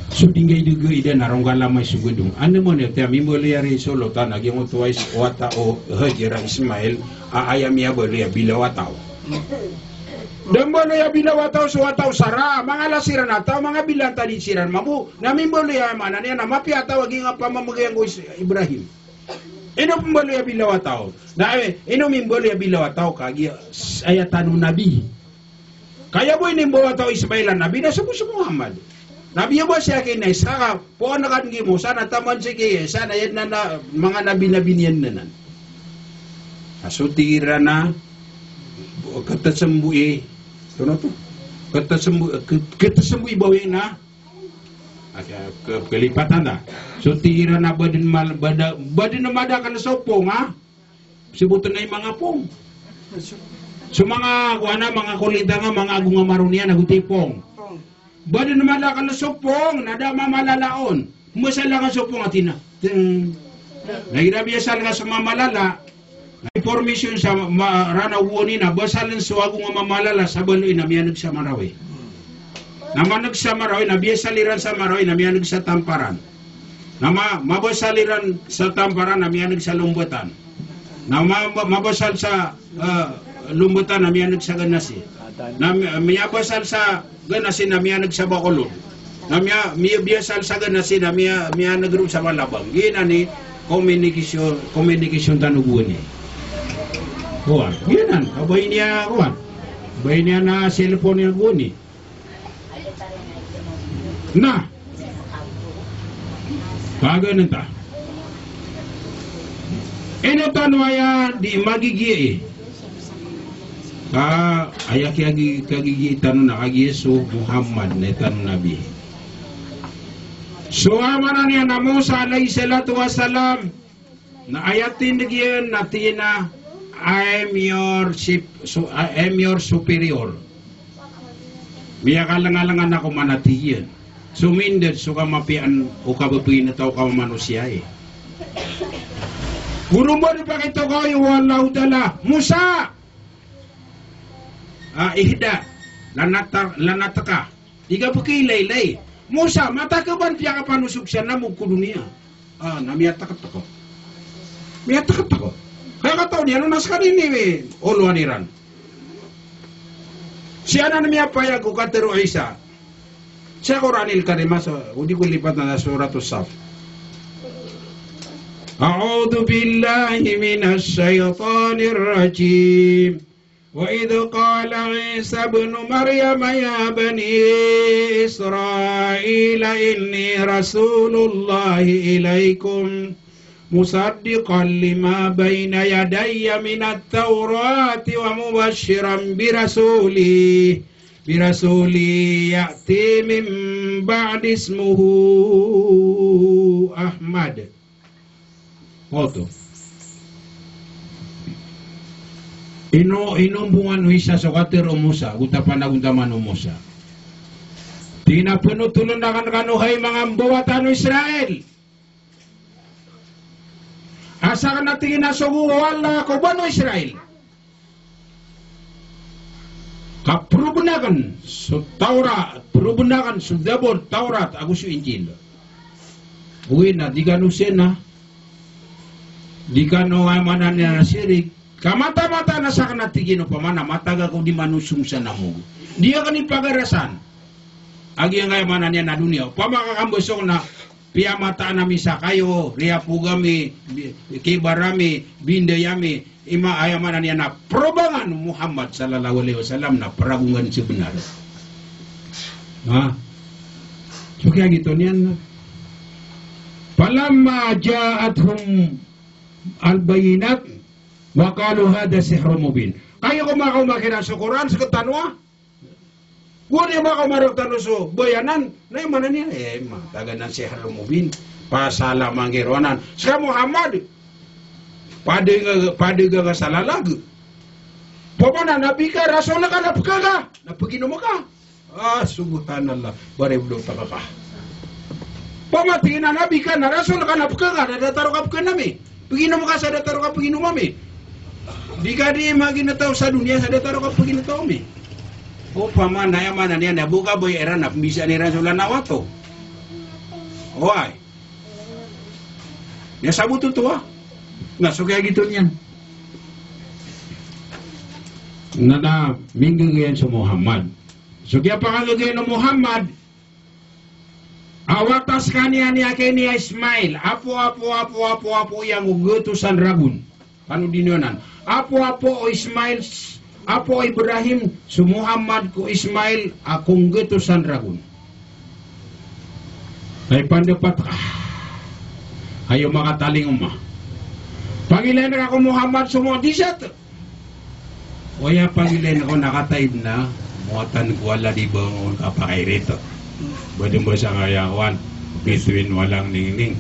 so di nggaidg idan a rongga lamay so gdong. Anda man aya tiya mimbaloy ari so lotan a giyangkoto a is-, wata o Hajar a Ismail, a aya miyabaloy a bilawataw. Da mbaloy a bilawataw so wata o Sarah, manga la siran a taw, manga bilantadi siran mambo, na mimbaloy a maana niyan na mapiya a taw a giyangkaya pamamagay angko Is-, Ibrahim. Ino pmbaloy a bilawataw? Na, eh, ino mimbaloy a bilawataw kagiya s-, aya tano nabi. Kaya bo inimbawataw o Ismail a nabi na so bo so Muhammad. Nabi a ba siya kina Ishaq, poon ka dn gi Musa na taman si ki Isa na iyan na, na manga nabi-nabi niyan anan. Na so tig iran a katasambo i, ano to? Katasambo, kat-, katasambo i bawi na Aya, ke-, kelipatan da. So tig iran a ba dn mal-, ba da-, ba dn madakl so pong, ha? Sebutn a i manga pong. So manga, kowan a manga kolintang a manga ago nga maroni a na goti pong. Ba dn madakl so pong, na da mamalala on. Masala nga so pong a tina. Teng. Na igira biyasal nga so mamalala, na information sa ma-, Ranaw Gowani na basaln so ago nga mamalala sa Baloy na miyaneg sa Marawi. Na maneg sa Marawi na biyasal iran sa Marawi na miyaneg sa Tamparan. Na ma-, mabasal iran sa Tamparan na miyaneg sa Lombatan. Na ma-, ma-, mabasal sa, eh, Lombatan na miyaneg sa Ganasi. Na mi-, miyabasal sa Ganasi na miyaneg sa Bacolod. Na miya-, miya-, biyasal sa Ganasi na miya-, miyaneg ron sa Malabang. Giyanan i communication, communication tano Gowani. Kowan, giyanan, kabaya niyan kowan. Kabaya niyan a cellphone iyan Gowani. Na. Kagiya nan ta. Ino tano aya di magigiya i. Ka aya kiyagi-, kagigiya tano na kagiya so Muhammad na tano nabi. So aya maana niyan na Musa alayhis salatu wassalam, na aya tindg iyan na tig iyan a, "I am your sup-, so, I am your superior." Miyakalangalangan ako man a tig iyan. So mindad so kamapiyaan o kababay na taw ka mamanosiya i. Goro man pakitokawi o Allahu Ta'ala, Musa! Ah, ihda, lanata-, lanatka. Iga pkiilaylay. Musa, mataan ka ba piyakapanosog sa namog ko doniya? Ah, na miyatktkto. Miyatktkto. Kaya kataw niyan, na skaniyan i olowan iran. Siyanan miyapayag o katharo o Isa. Sa Qur'anil Karim, sa, o di ko lipatan na Suratus Saff. A'udhu billahi minash shaytanir rajim. Wa idh qala Isa ibnu Maryam ya bani Israila inni rasulullahi ilaikum مصدقا لما بين يدي من التوراة ومبشرا برسول، برسول يأتي من بعدي اسمه أحمد. Oto. Ino, ino mbongan o isa so katharo o Musa, go tapandagontaman o Musa. Tig iyan a phanotholn akn rkano hay manga mbawata o Israel. A sakn a tig iyan a sogo o Allah ko Banu Israel. Ka proven akn so Tawrat, proven akn so Zabur, Tawrat, ago so Injil. Oway na, di kano sena, di kano, aya maana niyan na sirik. Ka mataan, mataan a sakn a tig iyan, opama na matag ako di manosong sa namog, di akn ipagarasan a giyangkaya maana niyan na doniya. Opama ka kambasong na piyamataan ami sa kayo, riyapog ami, bi-, kibar ami, binday ami, ima-, aya maana niyan na probangan o Muhammad sallallahu alaihi wasallam na pragongan so bnar. Ha? So kiyagito niyan na. Falamma ja'athumul bayyinat wa qalu hadha sihrun mubin. Kagiya ko makaoma kiran so Qur'an, sktano a. Go niyan makaoma rktano so bayanan, na aya maana niyan, eh, ma, tagan anan sihrun mubin. Pasal a manggironan. Ska Muhammad, pd nga, pd nga sa lalag. Opama na nabi ka, rasul ka, na pkhaga, na pginom ka. Ah, subhanallah. Ba ri bdo ta ka. Opama tig iyan a nabi ka, na rasul ka, na pkhaga, na datar o kapkhaan ami. Pginom ka sa datar o kapginom ami. Di ka di maginetaw sa doniya sa datar o kapginetaw ami. Opama na aya maana niyan na bo ka bo iran na pmbisaan iran so lanaw ato. Oway. Aya sabot oto a. Na so kiyagito niyan. Na, na, minggagayan so Muhammad. So kiyapakagagayan o Muhammad, a wata skaniyan i aki niyan a Ismail, apo, apo, apo, apo, apo iyan ko gatosan ragon. Kano di niyo nan. Apo, apo o Ismail, apo o Ibrahim, so Muhammad ko Ismail, a ko nggatosan ragon. Ay pandapat ka. Ayo makatalingoma. Pangilayn ka ko Muhammad so mu'jizat. Oya, pangilayn ko na kataib na, mowatan ko Allah di ba on kapakairit. Ba dn ba sa kaya kowan, bituin walang ningning.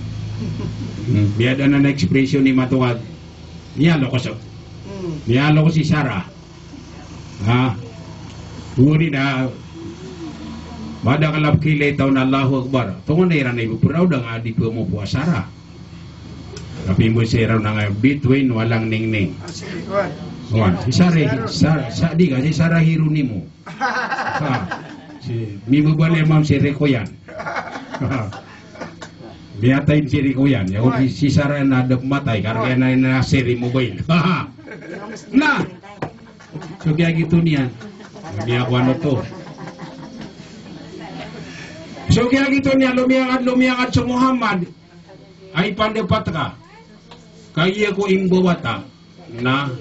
Hmm, miyada na na expression i Matawad. Miyalokos. Hmm. Miyalokos si Sarah. Ha? Oway na, madakl a pkhailay taw na Allahu Akbar. Tongan iran na ibo praw da nga di pmopo a Sarah. Tapi mbo siran na nga bituin walang ningning. Ah, sige, wan. Wan, si Sarah, Sarah, sa, di ka, si Sarah Hironimo. Ha, si, mibabali mam si Rico yan. Ha. Miyatay si Rico yan. Ya, si, si Sarah na da matay, karga na, na siri mobile. Ha. Na. So kiyagito niyan. Miyakowan oto. So kiyagito niyan, lomiyangad, lomiyangad so Muhammad. Ay pandapat ka. Kagiya ko imbawata na,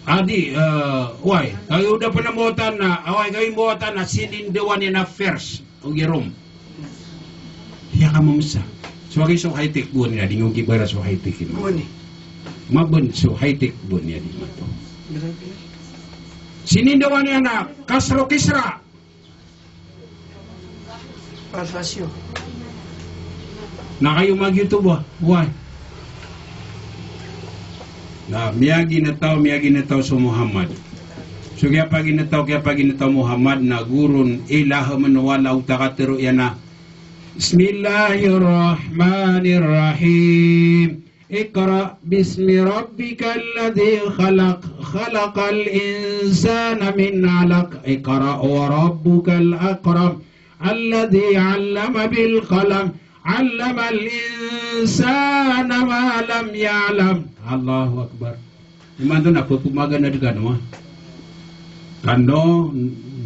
adi, eh, oway, kagiya o da pn a mbawata na, oway, kagiya imbawata na sinindawan iyan a Pers, ogaid Rome. Iya ka mamsa. So agi so high-tech bo niyan, di nggo kibara so high-tech iyan. Mabn so high-tech bo niyan di mato. Sinindawan iyan a Kasro Kisra. Palfasyo. Na kayo magiyoto ba? Why? Na miyaginetaw, miyaginetaw so Muhammad. So kiyapaginetaw, kiyapaginetaw Muhammad na goron ilahmn o Allah o takatero iyan a, Bismillahirrahmanirrahim. Iqra bismi rabbikal ladhi khalaq, khalaqal insana min alaq, iqra wa rabbukal akram, alladhi allama bil qalam, allamal insana ma lam ya'lam. Allahu Akbar. Imanto na pphamaganad kano a. Kano,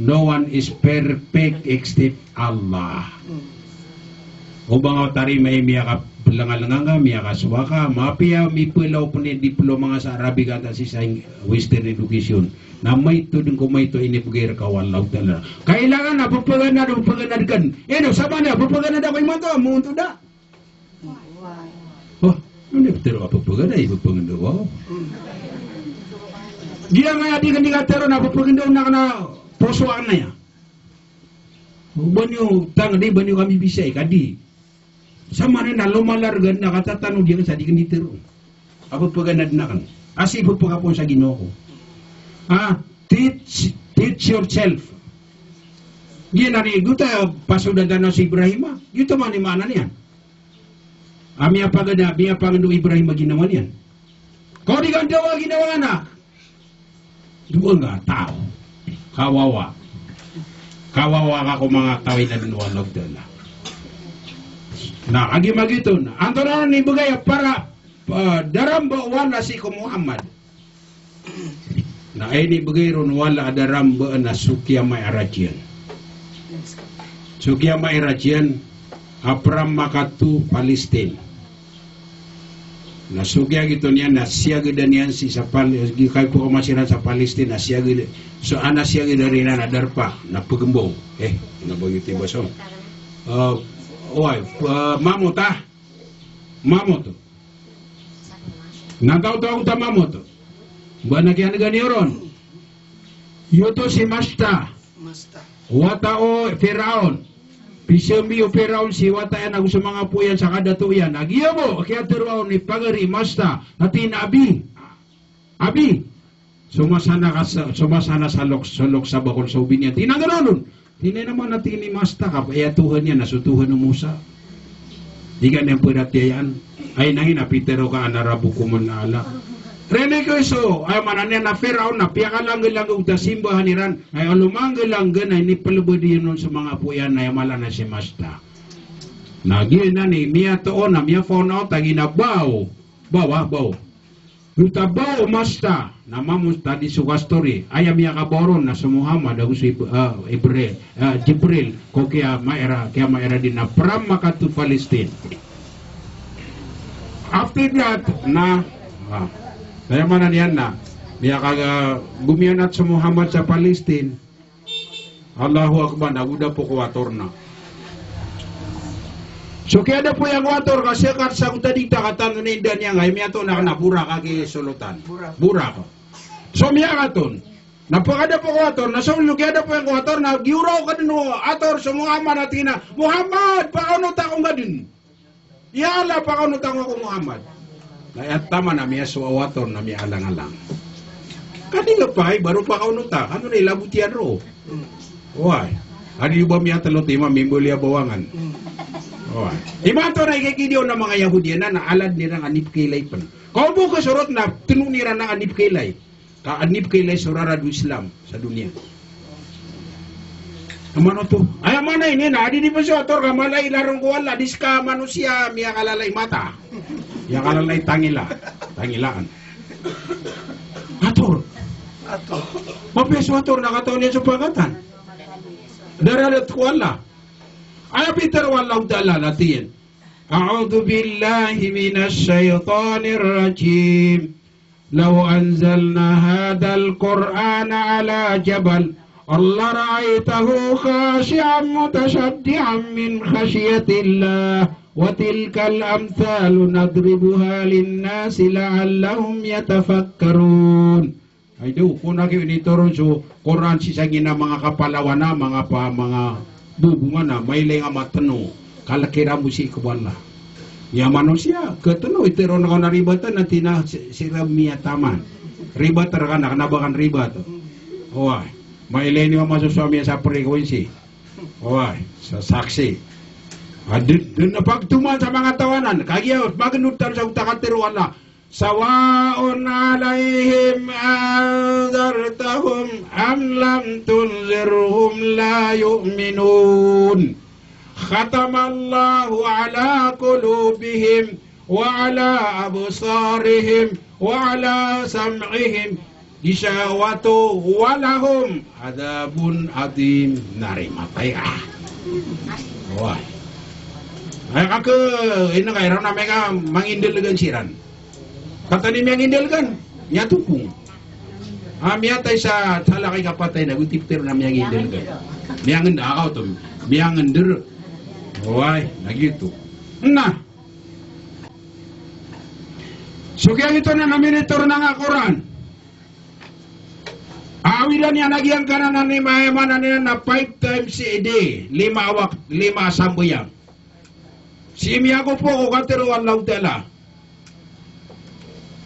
no one is perfect except Allah. Hmm. O ba nga o tarima i miyakaplngalnga nga, miyakasowa ka, mapiya mipelaw pn i diploma nga sa Arabic antaa sii sa Western education. Na maito dn ko maito inibgay rka o Allahu Ta'ala. Kailangan a pphamaganad, pphamaganad kano. Ino, sabaad na pphamaganad ako imanto, montod a. Ino di pitharo a pepeganay, pepeganay, wow. Giyangkaya di kandikatero na pepeganay na kena poso anaya. Ba niyo tangedi, ba niyo kami bisai, kadi. Samanaya na lomalargan na katatanodi aken sa di kanditero. A pepeganay den aken. Asi pepekapon sa ginawa ko. Ah, teach, teach yourself. Giyanan i gota pasodan tano si Ibrahim a. Gioto man i maana niyan. A miyapaganda, miyapaganda o Ibrahim a ginawa niyan. Kaw di ka ndawa ginawa ngka na. Dowa nga taw. Kawawa. Kawawa ka ko manga taw a inadn o Allahu Ta'ala. Na, agi magito na. Antonaa i bgay a para, ah, daramba o Allah sii ko Muhammad. Na aya inibgay ron o Allah a daramba na so kiyami'raj iyan. So kiyami'raj iyan a pran Makkah to Palestine. Na so kiyagito niyan na siyagadan iyan sii sa Pal-, gi-, kay ko masiran sa Palestine na siyagad-, so ana siyagadan iran a darpa na pgmbaw. Eh, na ba giyoto i basa on? Ah, oway, ah, Mamot, ah. Mamot. Na taw-taw ta Mamot. Ba na kiyanega niyo ron. Giyoto si Masta. Masta. Wata o Firaun. Pisambi o Firaun si wata iyan ago so manga apo iyan sa kadato iyan. A giya bo, kiyatharo on i pagari i Masta. Na tig iyan a, "Abi. Abi." Somasana ka sa, somasana sa lok, so lok sa bakol so biniyan. Tig iyan a, "Ganoon." Tig iyan a, "Ino man a tig iyan i Masta ka, aya Tuhan iyan na so Tuhan o Musa. Di ka niyan paratiyayaan. Ay, na ino, pitharo ka ana rabbukumul a'la." Rinig ko so, aya maana niyan na Firaun na piyakalanggalangga o simbahan iran. Ay, o lomanggalangga na inipelbed iyan on so manga apo iyan na aya mala na si Masta. Na giyanan i miyatoon na miya-found out a giya na baw. Baw, ah, baw. Gota baw o Masta, na Mamot, tadi so kastori, aya miyakabaw ron na so Muhammad ago so Ib-, ah, Ibril, ah, Jibril, ko kiyami'ra-, kiyami'raj iyan a pran Makkah to Palestine. After that, na, ah, aya maana niyan na, miyaka-, gomiyanat so Muhammad sa Palestine, Allahu Akbar, na go dapo ko ator na. So kiyadapo iyan ko ator ka sekat sa gota di ta katanto na inda niyan ka, i miyatoon na kena Buraq a kisolotan. Buraq. Buraq. So miyakaton. Na pkadapo ko ator na, so kiyadapo iyan ko ator na, giyoraw ka den o ator so Muhammad a tig iyan a, "Muhammad, pakaonot ako ngka den." "Ya Allah, pakaonot ako ngka, Muhammad." Na aya taman a miyasowa o ator na miyalangalang. Kadi nga pay, baro pakaonot a, kano na ilabot iyan roo. Oway. Adi ba miyatelo ti ma mimboli a bawangan. Oway. Imanto na ikikidi on a manga Yahudi anan na alad iran a nipkailay pen. Kaw bo ka sorot na tenoon iran a nipkailay. Ka adn i pkailay so rarad o Islam sa doniya. Amano oto. Aya maana ini na adi di pn so ator ka mala i laron ko Allah, di ska manosiya miyakalalay mata. Miyakalalay tangila. Tangilaan. Ator. Ator. Mapiya so ator na katawan iyan so pangatan. Daradat ko Allah. Aya pitharo o Allahu Ta'ala na tig iyan, "A'udhu billahi minash shaytanir rajim." "Law anzalna hadhal Qur'ana ala jabal, lara'aytahu khashi'an mutasaddi'an min khashyatillah, wa tilkal amthalu nadribuha linnasi la'allahum yatafakkarun." Ay daw, ko na giya initoron so Qur'an sii sa gina manga kapalawan a, manga pa, manga bobongan a, mailay nga mateno, kalek iran bo sii ko Allah. Iya manosiya, keteno, iteron ka na ribat na tina si-, sira miyataman. Ribat rka na, kena ba kan ribat. Oway, mailay niyo masosowa miya sa frequency. Oway, sa saksi. A, den, den a pagtoman sa manga tawanan, kagiya magenod tano sa gota katero o Allah. Sawa'un 'alayhim anzartahum am lam tunzirhum la yu'minun. Khatamallahu 'ala qulubihim wa 'ala absarihim wa 'ala sam'ihim ghishawatun wa lahum adhabun adhim. Nari matay a. Oway. Aya kake, ino ka iran a miyaka mangindelegan siran. Katharo i miyangindelegan, miyatopong. A, miyatay sa salakaw i kapatay na go titero na miyangindelegan. Miyangend-, a, kaoto, miyangender. Oway, na giyoto. Na. So kiyagitoon a minitor na nga Qur'an. Awidan iyan a giyangkanan a lima, aya maana niyan na five times a day, lima a wak-, lima a sambayang. Sii miyagopo ko katharo o Allahu Ta'ala.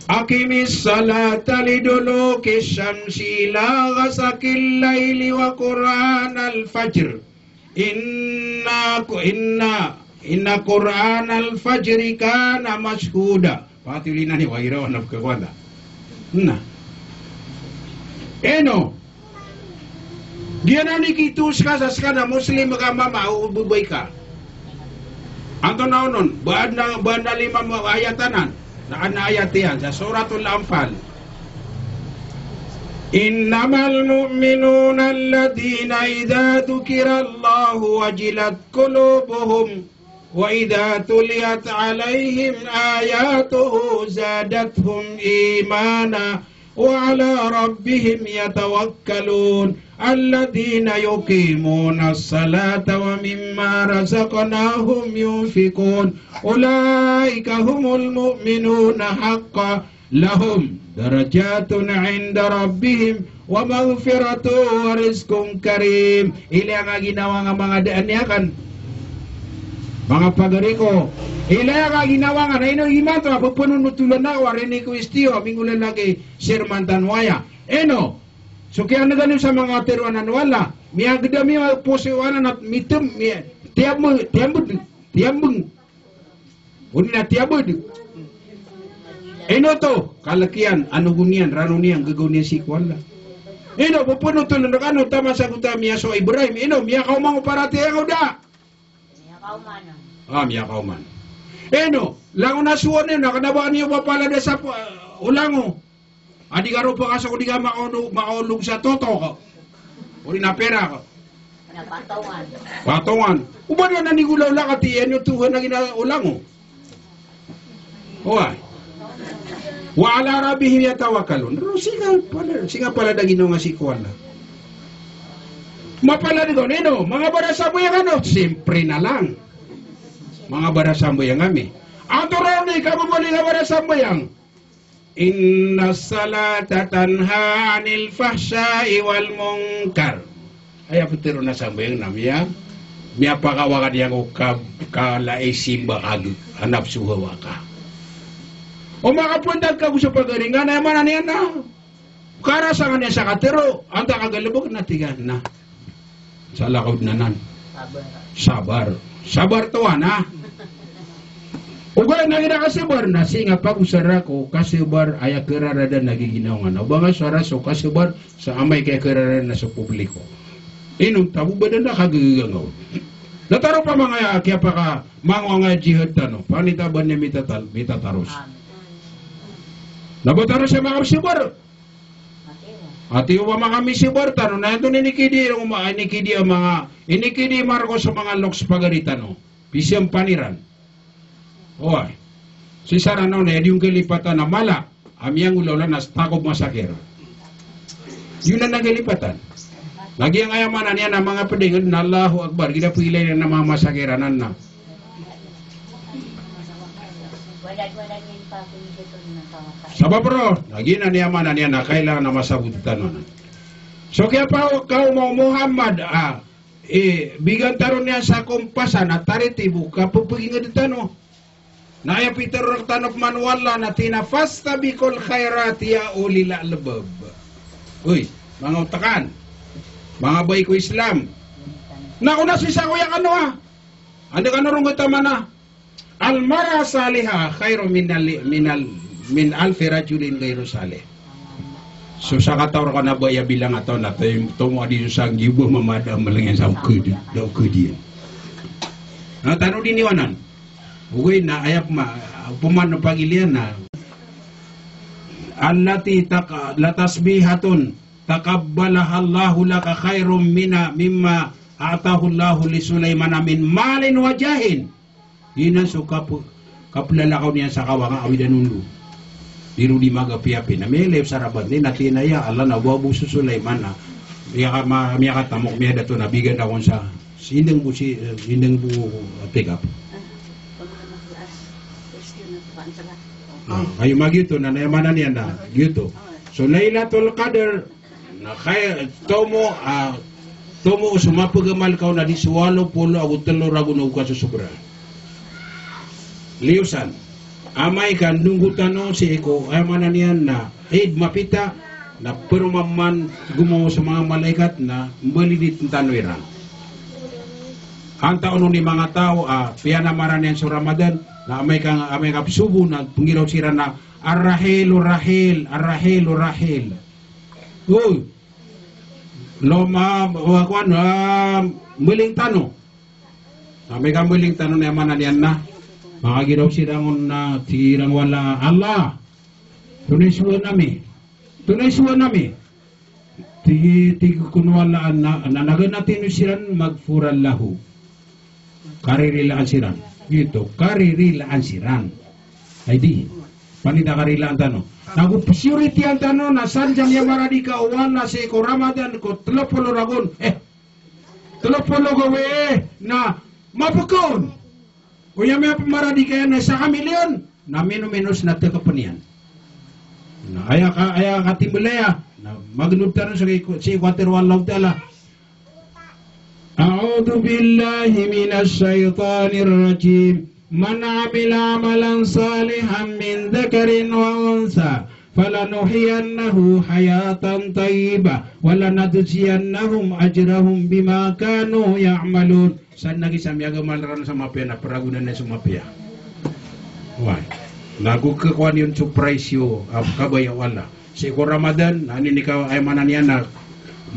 Aqimis salata liduluki shamsi ila ghasaqil layli wa Qur'anal fajr. Inna ku-, inna, inna Qur'anal fajri kana mashhuda. Pati oli na ni wa ira wan na pkhakwanda. Na. Ino. Giyanan i kito ska sa ska na Muslim ka mama o babay ka. Antonaa onon, ba adn a, ba adn a lima ma-, ayat anan. Na adn a ayat iyan sa Suratul Anfal. Innamal mu'minuna alladhina idha dhukirallahu wajilat qulubuhum wa idha tuliyat alayhim ayatuhu zadathum imana wa ala rabbihim yatawakkalun. Alladhina yuqimunas salata wa mimma razaqnahum yunfiqun. Ulaika humul mu'minuna haqqan. Lahum darajatun inda rabbihim wa maghfiratun wa rizqun karim. Ilaya nga ginawa nga manga daan iyan kan. Manga pagari ko. Ilaya nga ginawa nga na ino imanto a pphanonotolan ako a rini ko istiyo a mingolalaga i sirman tano aya. Ino. So kiyanega niyo sa manga tharoa anan o Allah. Miyagda mi a poso anan a mitem, miya-, tiyambe-, tiyambed, tiyambeng. Odi na tiyabed. Ino oto, kalek iyan, anogon iyan, ranon iyan, gagaw niyan sii ko Allah. Ino, pphanonotolan rkano taman sa gota miyasowa i Ibrahim, ino, miyakaoma o paratiyaya nga o da. Ah, miyakaoma. Ino, langon a sowa niyo na kna ba niyo ba palad a sa, ah, o lango. A di ka ropaka so ko di ka makaolog, makaolog sa totok. Odi na perak. Na patongan. Patongan. O ba dn a nigolawla ka ti iyan o Tuhan a gina o lango. Oway. Wa ala rabbihim yatawakkalun. Ro sii nga palad, sii nga palad a ginawa nga sii ko Allah. Mapalad ka on, ino, manga barasambayang kano, siyempre na lang. Manga barasambayang ami. Antonaa i kababaloy a barasambayang. Innas salata tanha anil fahsha'i wal munkar. Aya ptharoon a sambayang na miya, miyapakawakad iyan ko ka-, kala i simba ka, a nafsu hawa ka. O makapantag ka go so pagari nga na aya maana niyan na karasangan iyan sa katharo, antaa ka galbk na tig iyan na. Salakaw dn anan. Sabar. Sabar. Sabar to ana. Ogaid na giya kasabar na sii nga pagosara ko kasabar aya kararadan a giginawa nga na. O ba nga so aras o kasabar sa amay ka aya kararadan na so publiko. Ino, tabo ba dn a kagagangaw. Na taro pa manga aya kiyapakamangowa nga jihad tano. Panitaban iyan mitatal-, mitataros. Amin. Na ba tano sa manga sabar. Ati o ba manga misabar tano, na antonaa i inikidi, o ma-, inikidi a manga, inikidi Marcos a manga loks pagari tano. Pisiyampan iran. Oway. Sii sa Ranaw na aya di on kalipatan a mala a miyangolawla na stakop masakir. Iyo na ngalipatan. Lagid aya maana niyan na manga pd ingd na Allahu Akbar. Gida pagilay na manga masakir anan na. Sabap roo, na giyanan i maana niyan na kailangan a masabot tano anan. So kiyapakaoma o Muhammad a, eh, bigan tano niyan sa kompasan a taritibo ka pphagingd tano. Na aya pitharo rktano pman o Allah na tig iyan a fastabiqul khairat ya ulil albab. Oy, manga otakan. Manga bai ko Islam. Na ona sii sa koya kano a. Anda kano ron ko tamana. Al mar'a salihah khairun minal, minal, min alfi rajulin ghairu salih. So sakataw rkano a bai a bilang a taw na taw, tomo a di so sanggibo mamada a mlngin sa okd, da okd iyan. Na tano di niyo anan. Ogaid na aya pma-, pman pagilay iyan na. Allati taka-, la tasbihatun taqabbalahallahu laka khairun mina, mimma a'tahullahu li Sulaymana min malin wa jahin. Giyanan so kap-, kaplalakaw niyan sa kawanga a awidan on. Di ron di magapiyapi. Na miyailay o saraban, di na tig iyan a ya Allah na o ba bo so Sulaiman a miyaka-, ma-, miyakatamok, miyadato na bigan ako on sa sindng bo si, eh, sindng bo, eh, pick up. Na, kagiya giyoto na, na aya maana niyan na giyoto. So, Lailatul Qadr, na kay, tomo, ah, tomo so mapagamal ka on na di so walo polo ago telo ragon o kasosobra. Liyo san. Amay ka ndonggo tano sii ko, aya maana niyan na Eid mapita, na paroman man gomawa so manga malaikat na mbalinit tano iran. Antaa onon i manga taw a piyanamaran iyan so Ramadan, na amay ka, amay ka psobo na pnggiraw siran na, "Ar-rahil, ar-rahil, ar-rahil, ar-rahil." Oy. Loma, wa, kowan, ah, mbaling tano. Amay ka mbaling tano na aya maana niyan na, makagiraw siran on na tig iran o Allah, "Allah, tonaa i sowaan ami? Tonaa i sowaan ami?" Tig, tig kon o Allah na, na, na ganati niyo siran, "Maghfuran lahu." Karirilaan siran. Giyoto, karirilaan siran. Ay di. Panita karirilaan tano. Nago psiyoritiyan tano na sadn sa miyamaradi ka o Allah sii ko Ramadan ko telo polo ragon. Eh, telo polo gawii na mapkaon. O aya miyapamaradi ka iyan na isa ka milyon, na mino-minos na tekepn iyan. Na aya ka, aya katimbl aya, na magnod tano sii ko, sii ko katharo o Allahu Ta'ala. A'udhu billahi minash shaytanir rajim. Man amila amalan salihan min dhakarin wa untha, falanuhyiyannahu hayatan tayyibah, wa lanajziyannahum ajrahum bima kanu ya'malun. Sadn lagid sa miyagamal ran sa mapiya na pragonan iyan so mapiya. Oway. Nago khakowa niyo on so prize iyo a kabaya o Allah. Sii ko Ramadan, na ini ka, aya maana niyan na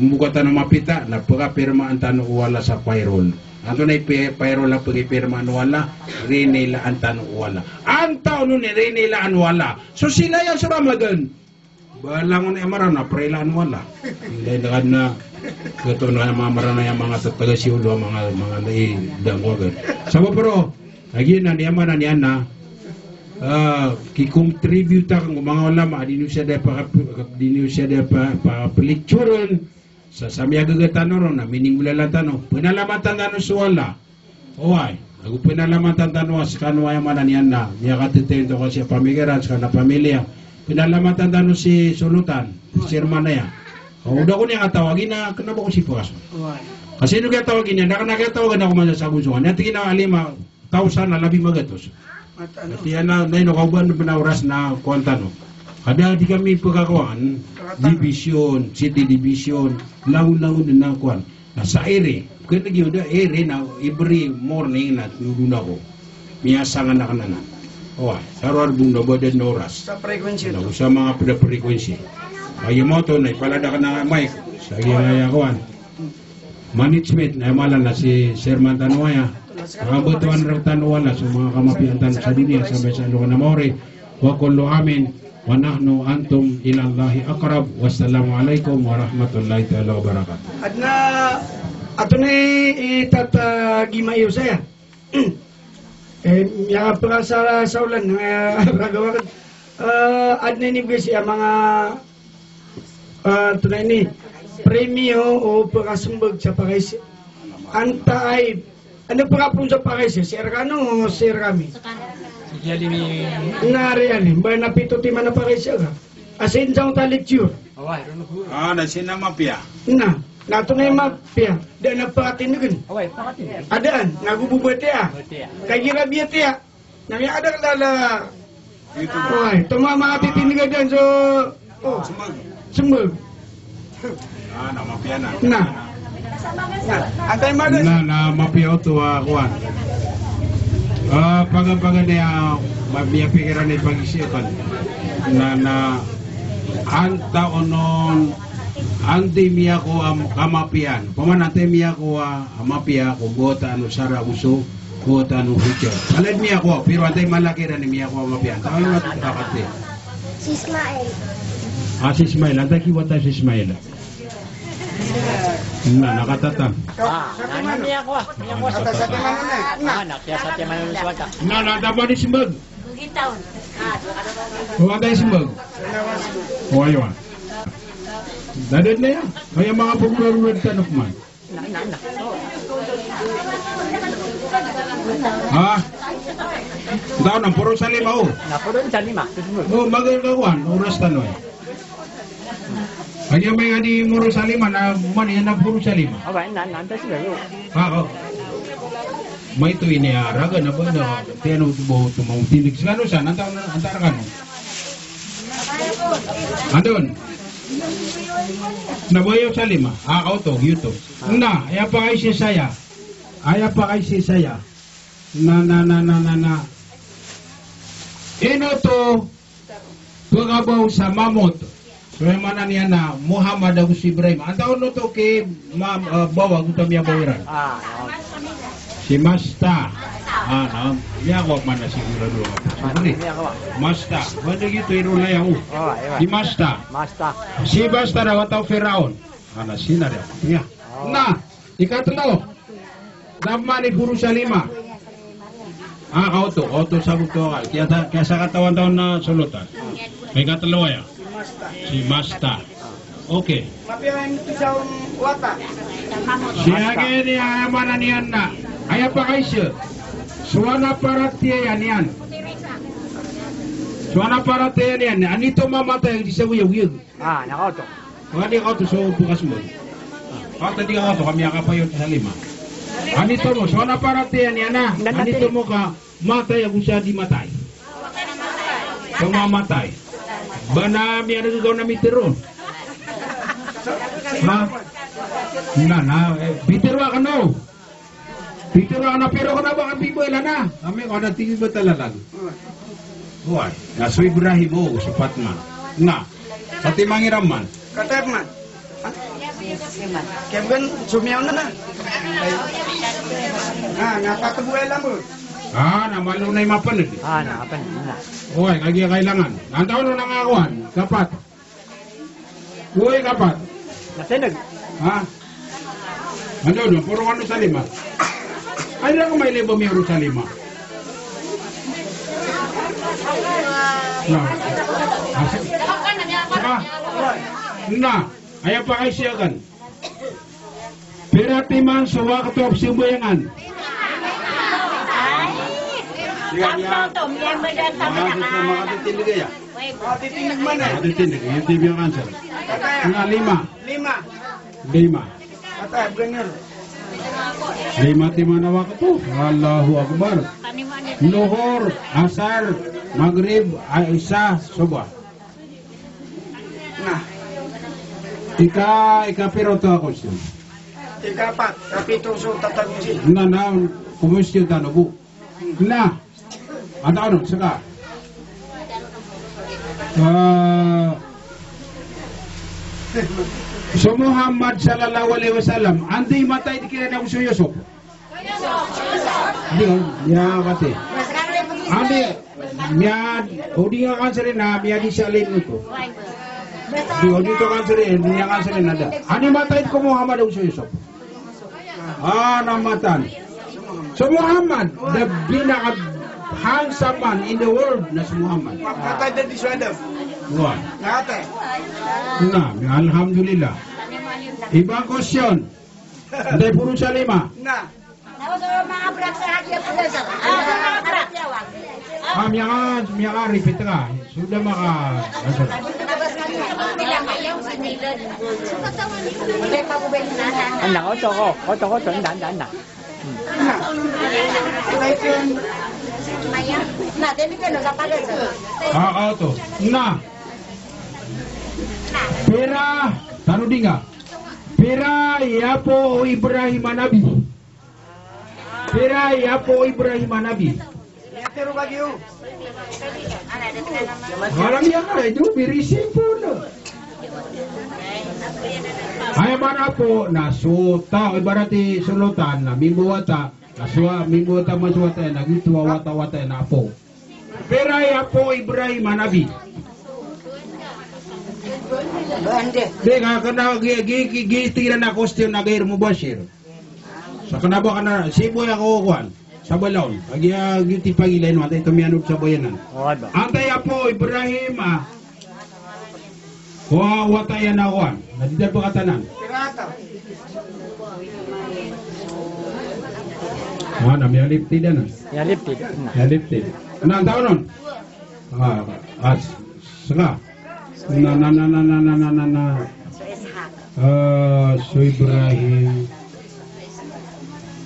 mboka tano mapita, na pkhapirmaan tano o Allah sa payroll. Antonaa i pi-, payroll a pkhapirmaan o Allah, rinilaan tano o Allah. Antaa onon i rinilaan o Allah? So sii na iyan so Ramadan. Ba langon aya Maranaw a prailaan o Allah. Inday na kadn a, katoon aya manga Maranaw aya manga tatagasi o dowa manga, manga lay dangwagan. Sabap roo, lagid anan aya maana niyan na, ah, kikontribute ko manga ulama, di niyo siya da paka-, di niyo siya da pa-, pakapelikturan. Sa, sa miyagaga tano ron na miningolalan tano. Panalamatan tano so Allah. Oway, ago panalamatan tano a skano aya maana niyan na miyakatetayin to ka sii pamikiran, skano a pamilya. Panalamatan tano si Solotan, si Herman aya. O da ko niyan katawagi na kna ba ko sii pakaso. Oway. Ka sii no kiyatawagi niyan, da kna kiyatawagan ako man sa sagonsogan. Aya tig iyan a lima thousand na labi magatos. Ati ana, na ino ka o ba na oras na kowan tano. Kada di kami pkhakowan, division, city division, langon-langon na kowan. Na sa area, kna giyoto da area na every morning na tnodon ako. Miyasangan akn anan. Oway, sa rowar bo na ba da na oras. Sa frequency. Na oto sa manga pd a frequency. Aya maoto na ipalad akn a mic. Sa giya aya kowan. Management, na aya mala na si Chairman tano aya. Kabtowan rktano o Allah so manga kamapiyaan tano sa doniya, sa mesa lokan a maori. Wa kullu amin wa nahnu antum ilallahi aqrab. Wassalamu alaikum warahmatullahi taala wabarakatuh. Adn a, antonaa i, i tatagima iyo saya. Eh, miyapakasala sa olan, eh, ragaw akn. Eh, adn a inibgay sii a manga, eh, antonaa ini, premio o pakasmbag sa pakaiza. Antaa i, anda pakapoon sa pakaiza, sii rkano, sii rkami. Sii rkami. Na riyali, ba na pito timan a pakaiza ka. Asin sa onta lecture. Ah, na sii na mapiya. Na, na antonaa i mapiya, da na pakatindgn. Adn, na go bo batiya. Kagiya batiya. Na miyakadakl a lala. Oway, tomo a makatitindg a dn so, oh, smbag. Ah, na mapiya na. Na. Na, antay mada. Na, na mapiya oto a kowan. Ah, paga-paganay a, ma-, miyapikiran i pagizaan. Na, na, antaa onon, antaa i miyakowa a kamapiyaan. Paman antaa i miyakowa a mapiya ko bota ano sara oso, bota ano hujja. Alad miyakowa, pero antaa i mala kiran i miyakowa a mapiya. Antaa i mat-, kakati. Si Ismail. Ah, si Ismail. Antaa i kiwata si Ismail. Na, na katatang. Ah, na, na miyakowa. Miyakowa. Ah, na, kiyasatiman sa wata. Na, na, antaa ba di simbag? O, antaa i simbag? O, ayo, ah. Dadad na iyan. Kaya manga pagurarurad tano pman. Ha? Antaa on, poro sa lima, o. Na poro sa lima. O, magaan ka kowan, oras tano, e. Kagiya amay ka di moro sa lima, na man iyan na poro sa lima. Aba, na, na, antaa sii, o. A, o. Maito ini a raga na ba na, tiyano bo to mawtindg. Sii kano san, antaa, antaa rkano. Antaa on. Na ba iyo sa lima. A, oto, giyoto. Na, aya pakaiza saya. Aya pakaiza saya. Na, na, na, na, na, na. Ino oto pkhabaw sa Mamot? So, aya maana niyan na Muhammad ago si Ibrahim. Antaa on oto ki ma-, a, baw ago ta miyabaw iran? A, a. Si Masta. A, na. Miyakowa man na sigurado ako. Masta. Masta. Ba da giyoto i rol aya, o. O, aya. Si Masta. Masta. Si Masta na wata o Firaon. A, na sinari ako. Iya. O. Na. Ikatlo, na pman i poro sa lima. A, kaoto, kaoto sabot ko akal. Kiyasa-, kiyasakatawan tano na solotan. Ikatlo aya. Si Masta. Okay. Sii giya ini aya maana niyan na. Aya pakaiza. So aya paratiyaya niyan. So aya paratiyaya niyan. Anito mamatay a di sa goyagoyag. A, na kaoto. Pagari ka oto so bakas mo. Pagari ka oto, ka miyakapayo sa lima. Anito mo, so aya paratiyaya niyan na. Anito mo ka matay ago sa di matay. So mamatay. Ba na miyaneg ka on na mitharo. Ha? Na, na, e, pitharo akn o. Pitharo akn a, pero kna ba ka bibala na. Ami ko na tig iba talalag. Oway, na so Ibrahim, o, so Fatma. Na, kati mangiram man. Kati man. Ha? Kaya ba so miyaona na. Na, na, kati bo aya lambot. A, na malo na i mapaneg. A, na, mapaneg na. Oway, kagiya kailangan. Antaa on a ngakowan, kapat. Oy, kapat. Matindg. Ha? Ano, ano, poro kano sa lima. Ay, na ko may lima, miyoro sa lima. Na. Saka. Na. Aya pakaiza akn. Pira timan so wakto a pzambayangan? Manga, manga, makatitindg aya. Makatitindg man, e. Makatitindg, iyo timan answer. Na, lima. Lima. Lima. Lima timan a wakto. Allahu Akbar. Lohor, Asar, Magrib, Isa, Sobha. Na. Ika, ikapira oto a question? Ikapat, kapito so tatag osi. Na, na, question tano bo. Na. Antaa on, saka. A, so Muhammad sallallahu alaihi wasallam, anda i matay di kiran ago so Yusuf? Di, o, miyakati. Ani, miya, o di nga kansirin na, miyadi sa lin oto. Di, o di to kansirin, di nga kansirin na da. Ani matay ko Muhammad ago so Yusuf? A, na matan. So Muhammad, the pinaka handsome man in the world na so Muhammad. Matay da di so Adam. Wa. Matay. Na, alhamdulillah. Ibang question. Antaa i poro sa lima? Na. A, miyaka, miyaka-repeat ka. Sudah maka, anda, oto ko, oto ko, oto, anda, anda, anda. A, a, oto. Na. Pira, tano di nga. Pira i apo o Ibrahim a nabi? Pira i apo o Ibrahim a nabi? Alam iya ka, ito, very simple. Aya maana apo na so taw, ibarat i solotan na mimbawata, na so a mimbawata, masowata iyan na giyoto a wata-wata iyan na apo. Pira i apo o Ibrahim a nabi? Di, ka kna gi, gi, gi, gi, tig iran a question na gair mubashir. Sa kna ba kna, sii bo aya ko kowan, sabala on. Kagiya giyoto i pagilay on, antaa i tomiyanod sa bayanan. Antaa i apo o Ibrahim a kowa, wata iyan a kowan, na di da pkatanan. Ah, na miyaliptid anan. Miyaliptid. Na. Miyaliptid. Na, antaa on? Ah, as, seka. Na, na, na. Ah, so Ibrahim.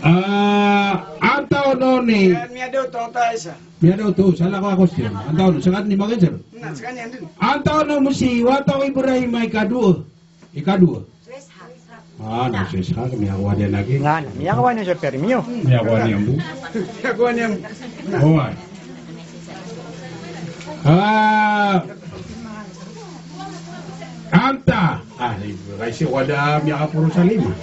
Ah, antaa on ni? Miyada oto, antaa isa. Miyada oto, salakaw a question. Antaa on, seka ni mag-answer. Na, seka ni andin. Antaa on o misi wata o Ibrahim a ikadowa? Ikadowa. Ah, na so Ishaq, miyakowa niyan lagi. Na, miyakowa niyan so permiyo. Miyakowa niyan bo. Miyakowa niyan bo. Oway. Ah, anta. Ah, kaisi wada miyakaporo sa lima.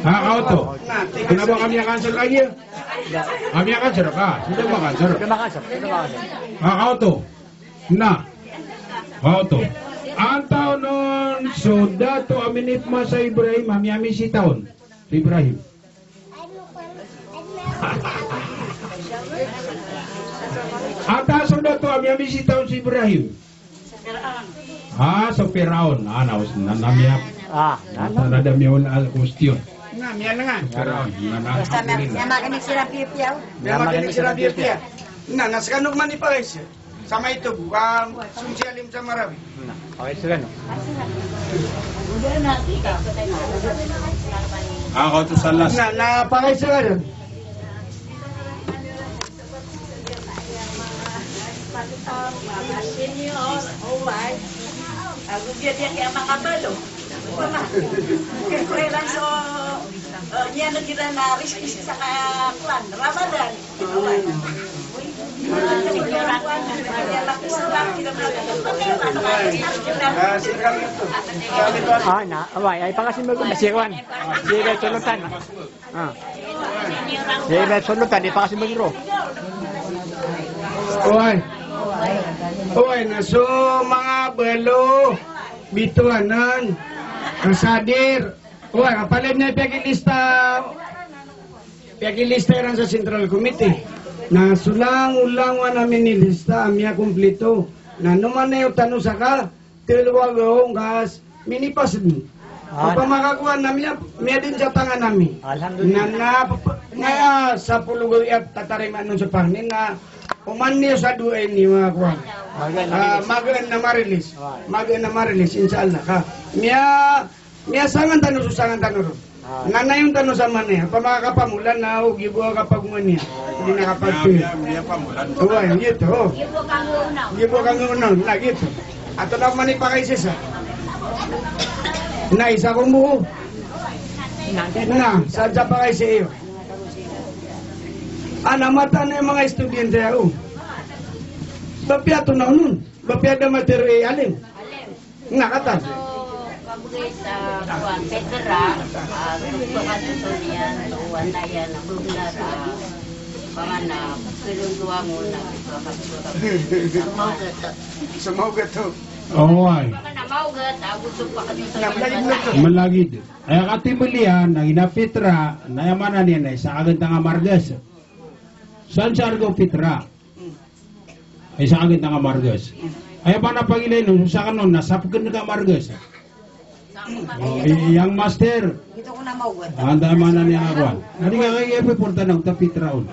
Ah, kaoto. Kena ba ka miyaka-answer lagi? Ka miyaka-answer ka. Suda maka-answer. Suda maka-answer. Suda maka-answer. Ah, kaoto. Na. Oto. Antaa on so dato a minipmasa i Ibrahim a miyamisi taon? Ibrahim. Antaa so dato a miyamisi taon si Ibrahim? Ah, so Firaun. Ah, na, na, na miya. Ah, na, na. Na da miya wala al question. Na, miya na nga. Firaun. Na, na. Basta miya, miya makinig sira piya-piya. Miya makinig sira piya-piya. Na, na, sekano man i Paris. Sa maito bo, ah, sumsi alim sa Marawi. Na, pakaiza ka, no? Ah, kaoto sa last. Na, na, pakaiza ka dn. Senior, oway. Ago giya diya kaya makabalo. Kaya lang so, eh, niyan na kita na risk sa ka-, kwan, Ramadan. Ah, na, oway, ay pakasimbag ko, si Juan. Si Juan Sulutan. Ah. Si Juan Sulutan, ay pakasimbag ko. Oway. Oway, na so manga balo, bitowanan, kasadir, Oway, kapalaya niyan piyakilista, piyakilista iran sa Central Committee. Na so langolangon a minilista a miyakomplito. Na noman iyo tano sa ka, telo a gaong kas, minipas dn. Ah, opama ka kowan na miya, miyadn sa tangan ami. Alhamdulillah. Na, na, na, ah, sapolo gawii a tatarimaan on so pangnin na oman iyo sa dowa ini, manga kowan. Magaan na marilis. Ah, magaan na marilis. Magaan na marilis, insha Allah. Ka, miya, Miyasangan tano so sangan tano ron. Ah. Na nayon tano sa manaya, opama ka kapamolan na o gibo a kapagongan iyan. Di na kapagtoy. Miya, miya, miyapamolan. Oway, giyoto. Gibo kanggoon on, na giyoto. Ato na man i pakaisisa. Na isa ko mbo. Na, sa, sa pakaisi iyo. Ana mata na manga estudyante ako. Ba piya to na onon? Ba piya da matero i alim? Na katawan. So, kabgay sa, ah, kuwan, Petra, ah, so, so, kasoso niyan, so, wata iyan, a, bebnar, ah, panganap, pelondowangon, a, so, kasoso, kasoso. Sa maogat. Sa maogat to. Oway. Panganap maogat, a, gusto pa kasoso. Na, malagid na to. Malagid. Aya katimbl iyan, na giya Petra, na aya maana niyan na isa a gantang a margas. San sa arga o Petra? Isa a gantang a margas. Aya maana pagilay on, so sakn on na sapkn ka margas. O, i-, iyang master. Anda maana niyan a kowan. Na di ka kaya iportan a oto a Petra on.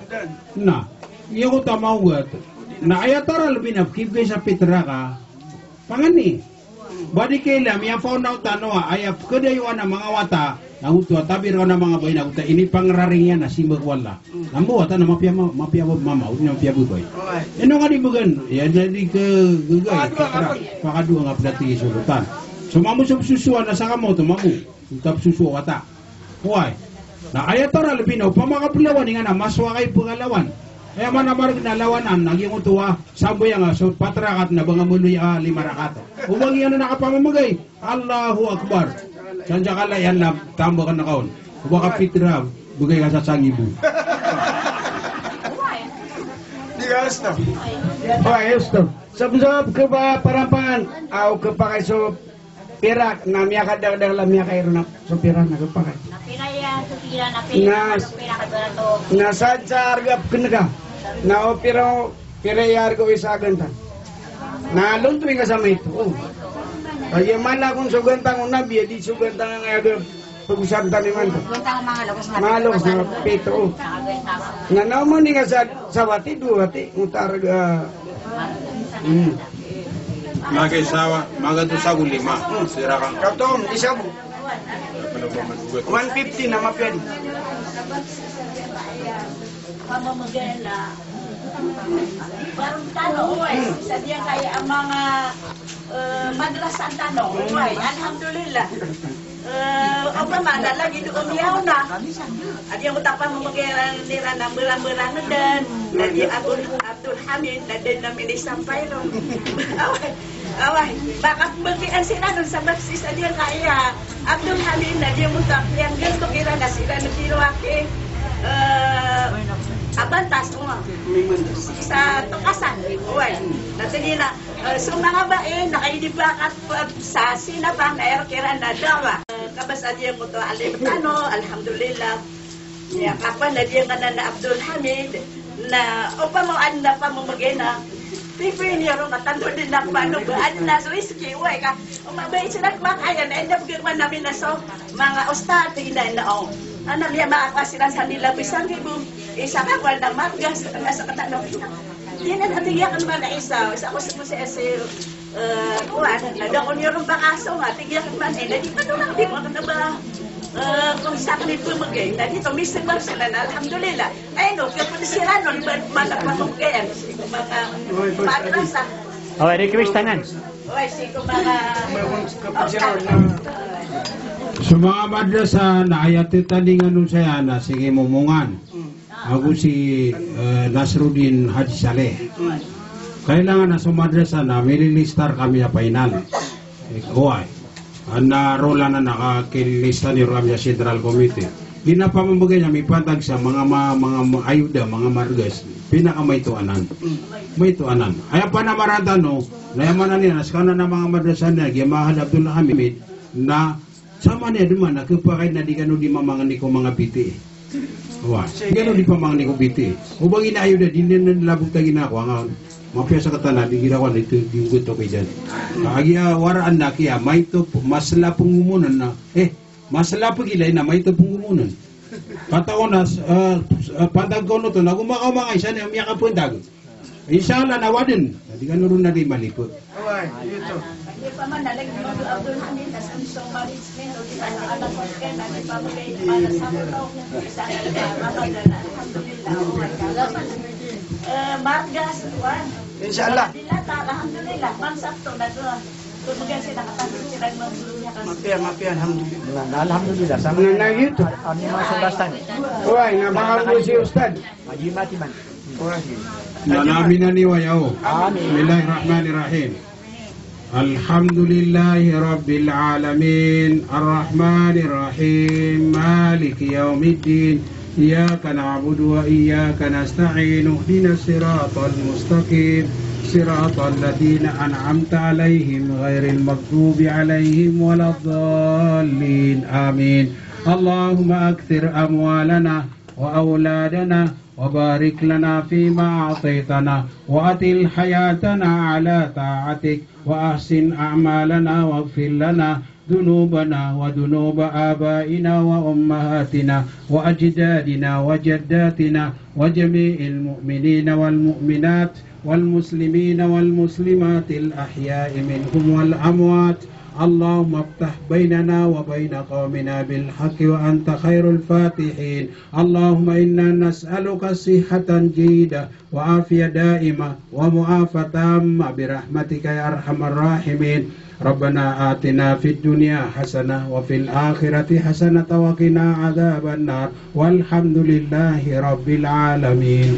Na, iya oto a maogat. Na aya tara lbi na pkibgay sa Petra ka. Pangni. Ba di kailay a miyapaona o tano a aya pkadayoan a manga wata, na oto a tabir ka na manga bae na oto a inipangraring iyan a simba ko Allah. Na mbo wata na mapiya ma-, mapiya mama, odi na mapiya babay. Ino nga di bgan, iya jadi ke, gagay, pakadowa nga pd a tig i Sulutan. So mamo so psosowa na sa kamo oto mamo, oto a psosowa o wata. Oway. Na aya tara lbi na opama ka plawan ingana masowa ka i pngalawan. Aya maana marg na lawanan, na giyangkoto a sambayang a so pat rakat na ba nga maloy a lima rakat. O ba giyanan a kapamamgay. Allahu Akbar. San sa kala iyan na tambakn ka on. O ba ka Petra, bgay ka sa sangibo. Di ka, ayos to. Oway, ayos to. Sabnsab khaparampan, aw khapakay so pirak, na miyakadakdakl a miyakairo na so pirak na khapakay. Na pira iya so pirak, na pira, na pira ka barato. Na san sa arga pkn ka. Na o pira, pira iya arga o isa a gantang. Na lontowi nga sa maito. O. Kagiya mala kon so gantang o Nabi, a di so gantang angkaya gab. Pag-usapan tano imanto. Manga loks na pito. Na naman nga sa, sa wati, dowa wati, utar, ah, hmm. Magay sawa, magato sa lima. Sira ka. Katom, isa po. One fifty na mapiya. Pamamagay na. Baron tano, oway. Sa diyan kaya ang mga, eh, madrasa tano, oway. Alhamdulillah. Eh, opama na lagid o miyaona. Adi ako tapamamagay iran a mbarambarang den. Na di Abdul, Abdul Hamid, na den na minisampay ron. Oway. Oway, makapmbagian siran on sa baksis a diyan kaya Abdul Hamid na diyan mo tak, diyan gento kiran na siran na tiro aki, eh, abantas mo. Sa tokasan, oway. Na tini na, eh, so manga bai, na kaidi bakat, eh, sa sinapa na er kiran na dawa. Eh, kabasa diyan mo to alim tano, alhamdulillah. Ya, kapan na diyan ka na, na Abdul Hamid, na opama o adn a pamamagay na, pipiya niyo ron katando den a pano ba adn a so iski, oway ka, o mabait siran ko kaya na, enda bgan man ami na so manga ustad, tig iyan na, o. Ana, miyamaak ka siran sa nila bisang ibo, isa ka kwan na margas, na sa katano. Di na, tig iyan man na isa, isa ko sa, sa, sa, Eh, kuwan, na da ko niyo ron bakaso nga, tig iyan man, eh, na di pa doon ako, di ko na ba, eh, kung sa akin ito magay, na di to, mister Barcelona, alhamdulillah. Ay, no, kaya po siran, no, di ba, mana pa kung kaya, sii ko manga madrasa. Oh, request anan. Oh, sii ko manga, oh, sa- So manga madrasa na aya titalingan on saya na, sige, momongan. Ago si, eh, Nasruddin Haji Saleh. Kailangan na so madrasa na mililistar kami a final. Ikaw ay. Ana rolan na nakakilista ni rami a Central Committee. Di na pamamagay niya mipantag sa manga ma-, manga ma-, ayuda, manga margas. Pinakamaito anan. Maito anan. Aya panamaran tano, na aya maana niyan, na sekanan a manga madrasa na, giya Mahal Abdul Hamid, na Saman iyan dn man a khapakay na di kano di mamangni ko manga B T A. Wa, di kano di pamangni ko B T A. O ba gina ayo da, di niyan labot a gina ko, anga mapiya sa katana, di gina ko, na ito, di ugot ako iyan. Agi a waraan na kiya, maito, masla pnggomonen na, eh, masla pgilay na, maito pnggomonen. Kataw na, eh, eh, pantag ko oto, na gomakaw manga isa niyan, miyakapantag. Insha Allah na wadn. Na di kano ron na di malipo. Oway, ito. Di pa man, na lagi mo do Abdul Hamid, na sa misong management, o di na, na anak ko, kaya na di pa mo kayo para sa ako, no? Sa anak ko, Ramadan, alhamdulillah, oway. Eh, margas, kuwan. Insha Allah. Di na ta, alhamdulillah, mansakto na to. Kung magan sila, katandog sila, mansakto niya kasi. Mapiya, mapiya, alhamdulillah. Na, na, alhamdulillah. Sama na, na, ito. Ami masang basta ni. Oway, na baka mo si Ustad. Amin. Amin. Bismillahirrahmanirrahim. Alhamdulillahi rabbil alamin. Arrahmanirrahim. Maliki yaumiddin. Iyyaka na'budu wa iyyaka nasta'in. Ihdinas siratal mustaqim. Siratal ladzina an'amta alaihim ghairil maghdubi alaihim waladdallin. Amin. Allahumma akthir amwalana وأولادنا، وبارك لنا فيما أعطيتنا، وأطل حياتنا على طاعتك، وأحسن أعمالنا، واغفر لنا ذنوبنا وذنوب آبائنا وأمهاتنا وأجدادنا وجداتنا وجميع المؤمنين والمؤمنات والمسلمين والمسلمات الأحياء منهم والأموات. اللهم افتح بيننا وبين قومنا بالحق وأنت خير الفاتحين. اللهم إنا نسألك صحة جيدة وعافية دائمة ومعافاة تامة برحمتك يا أرحم الراحمين. ربنا آتنا في الدنيا حسنة وفي الآخرة حسنة وقنا عذاب النار. والحمد لله رب العالمين.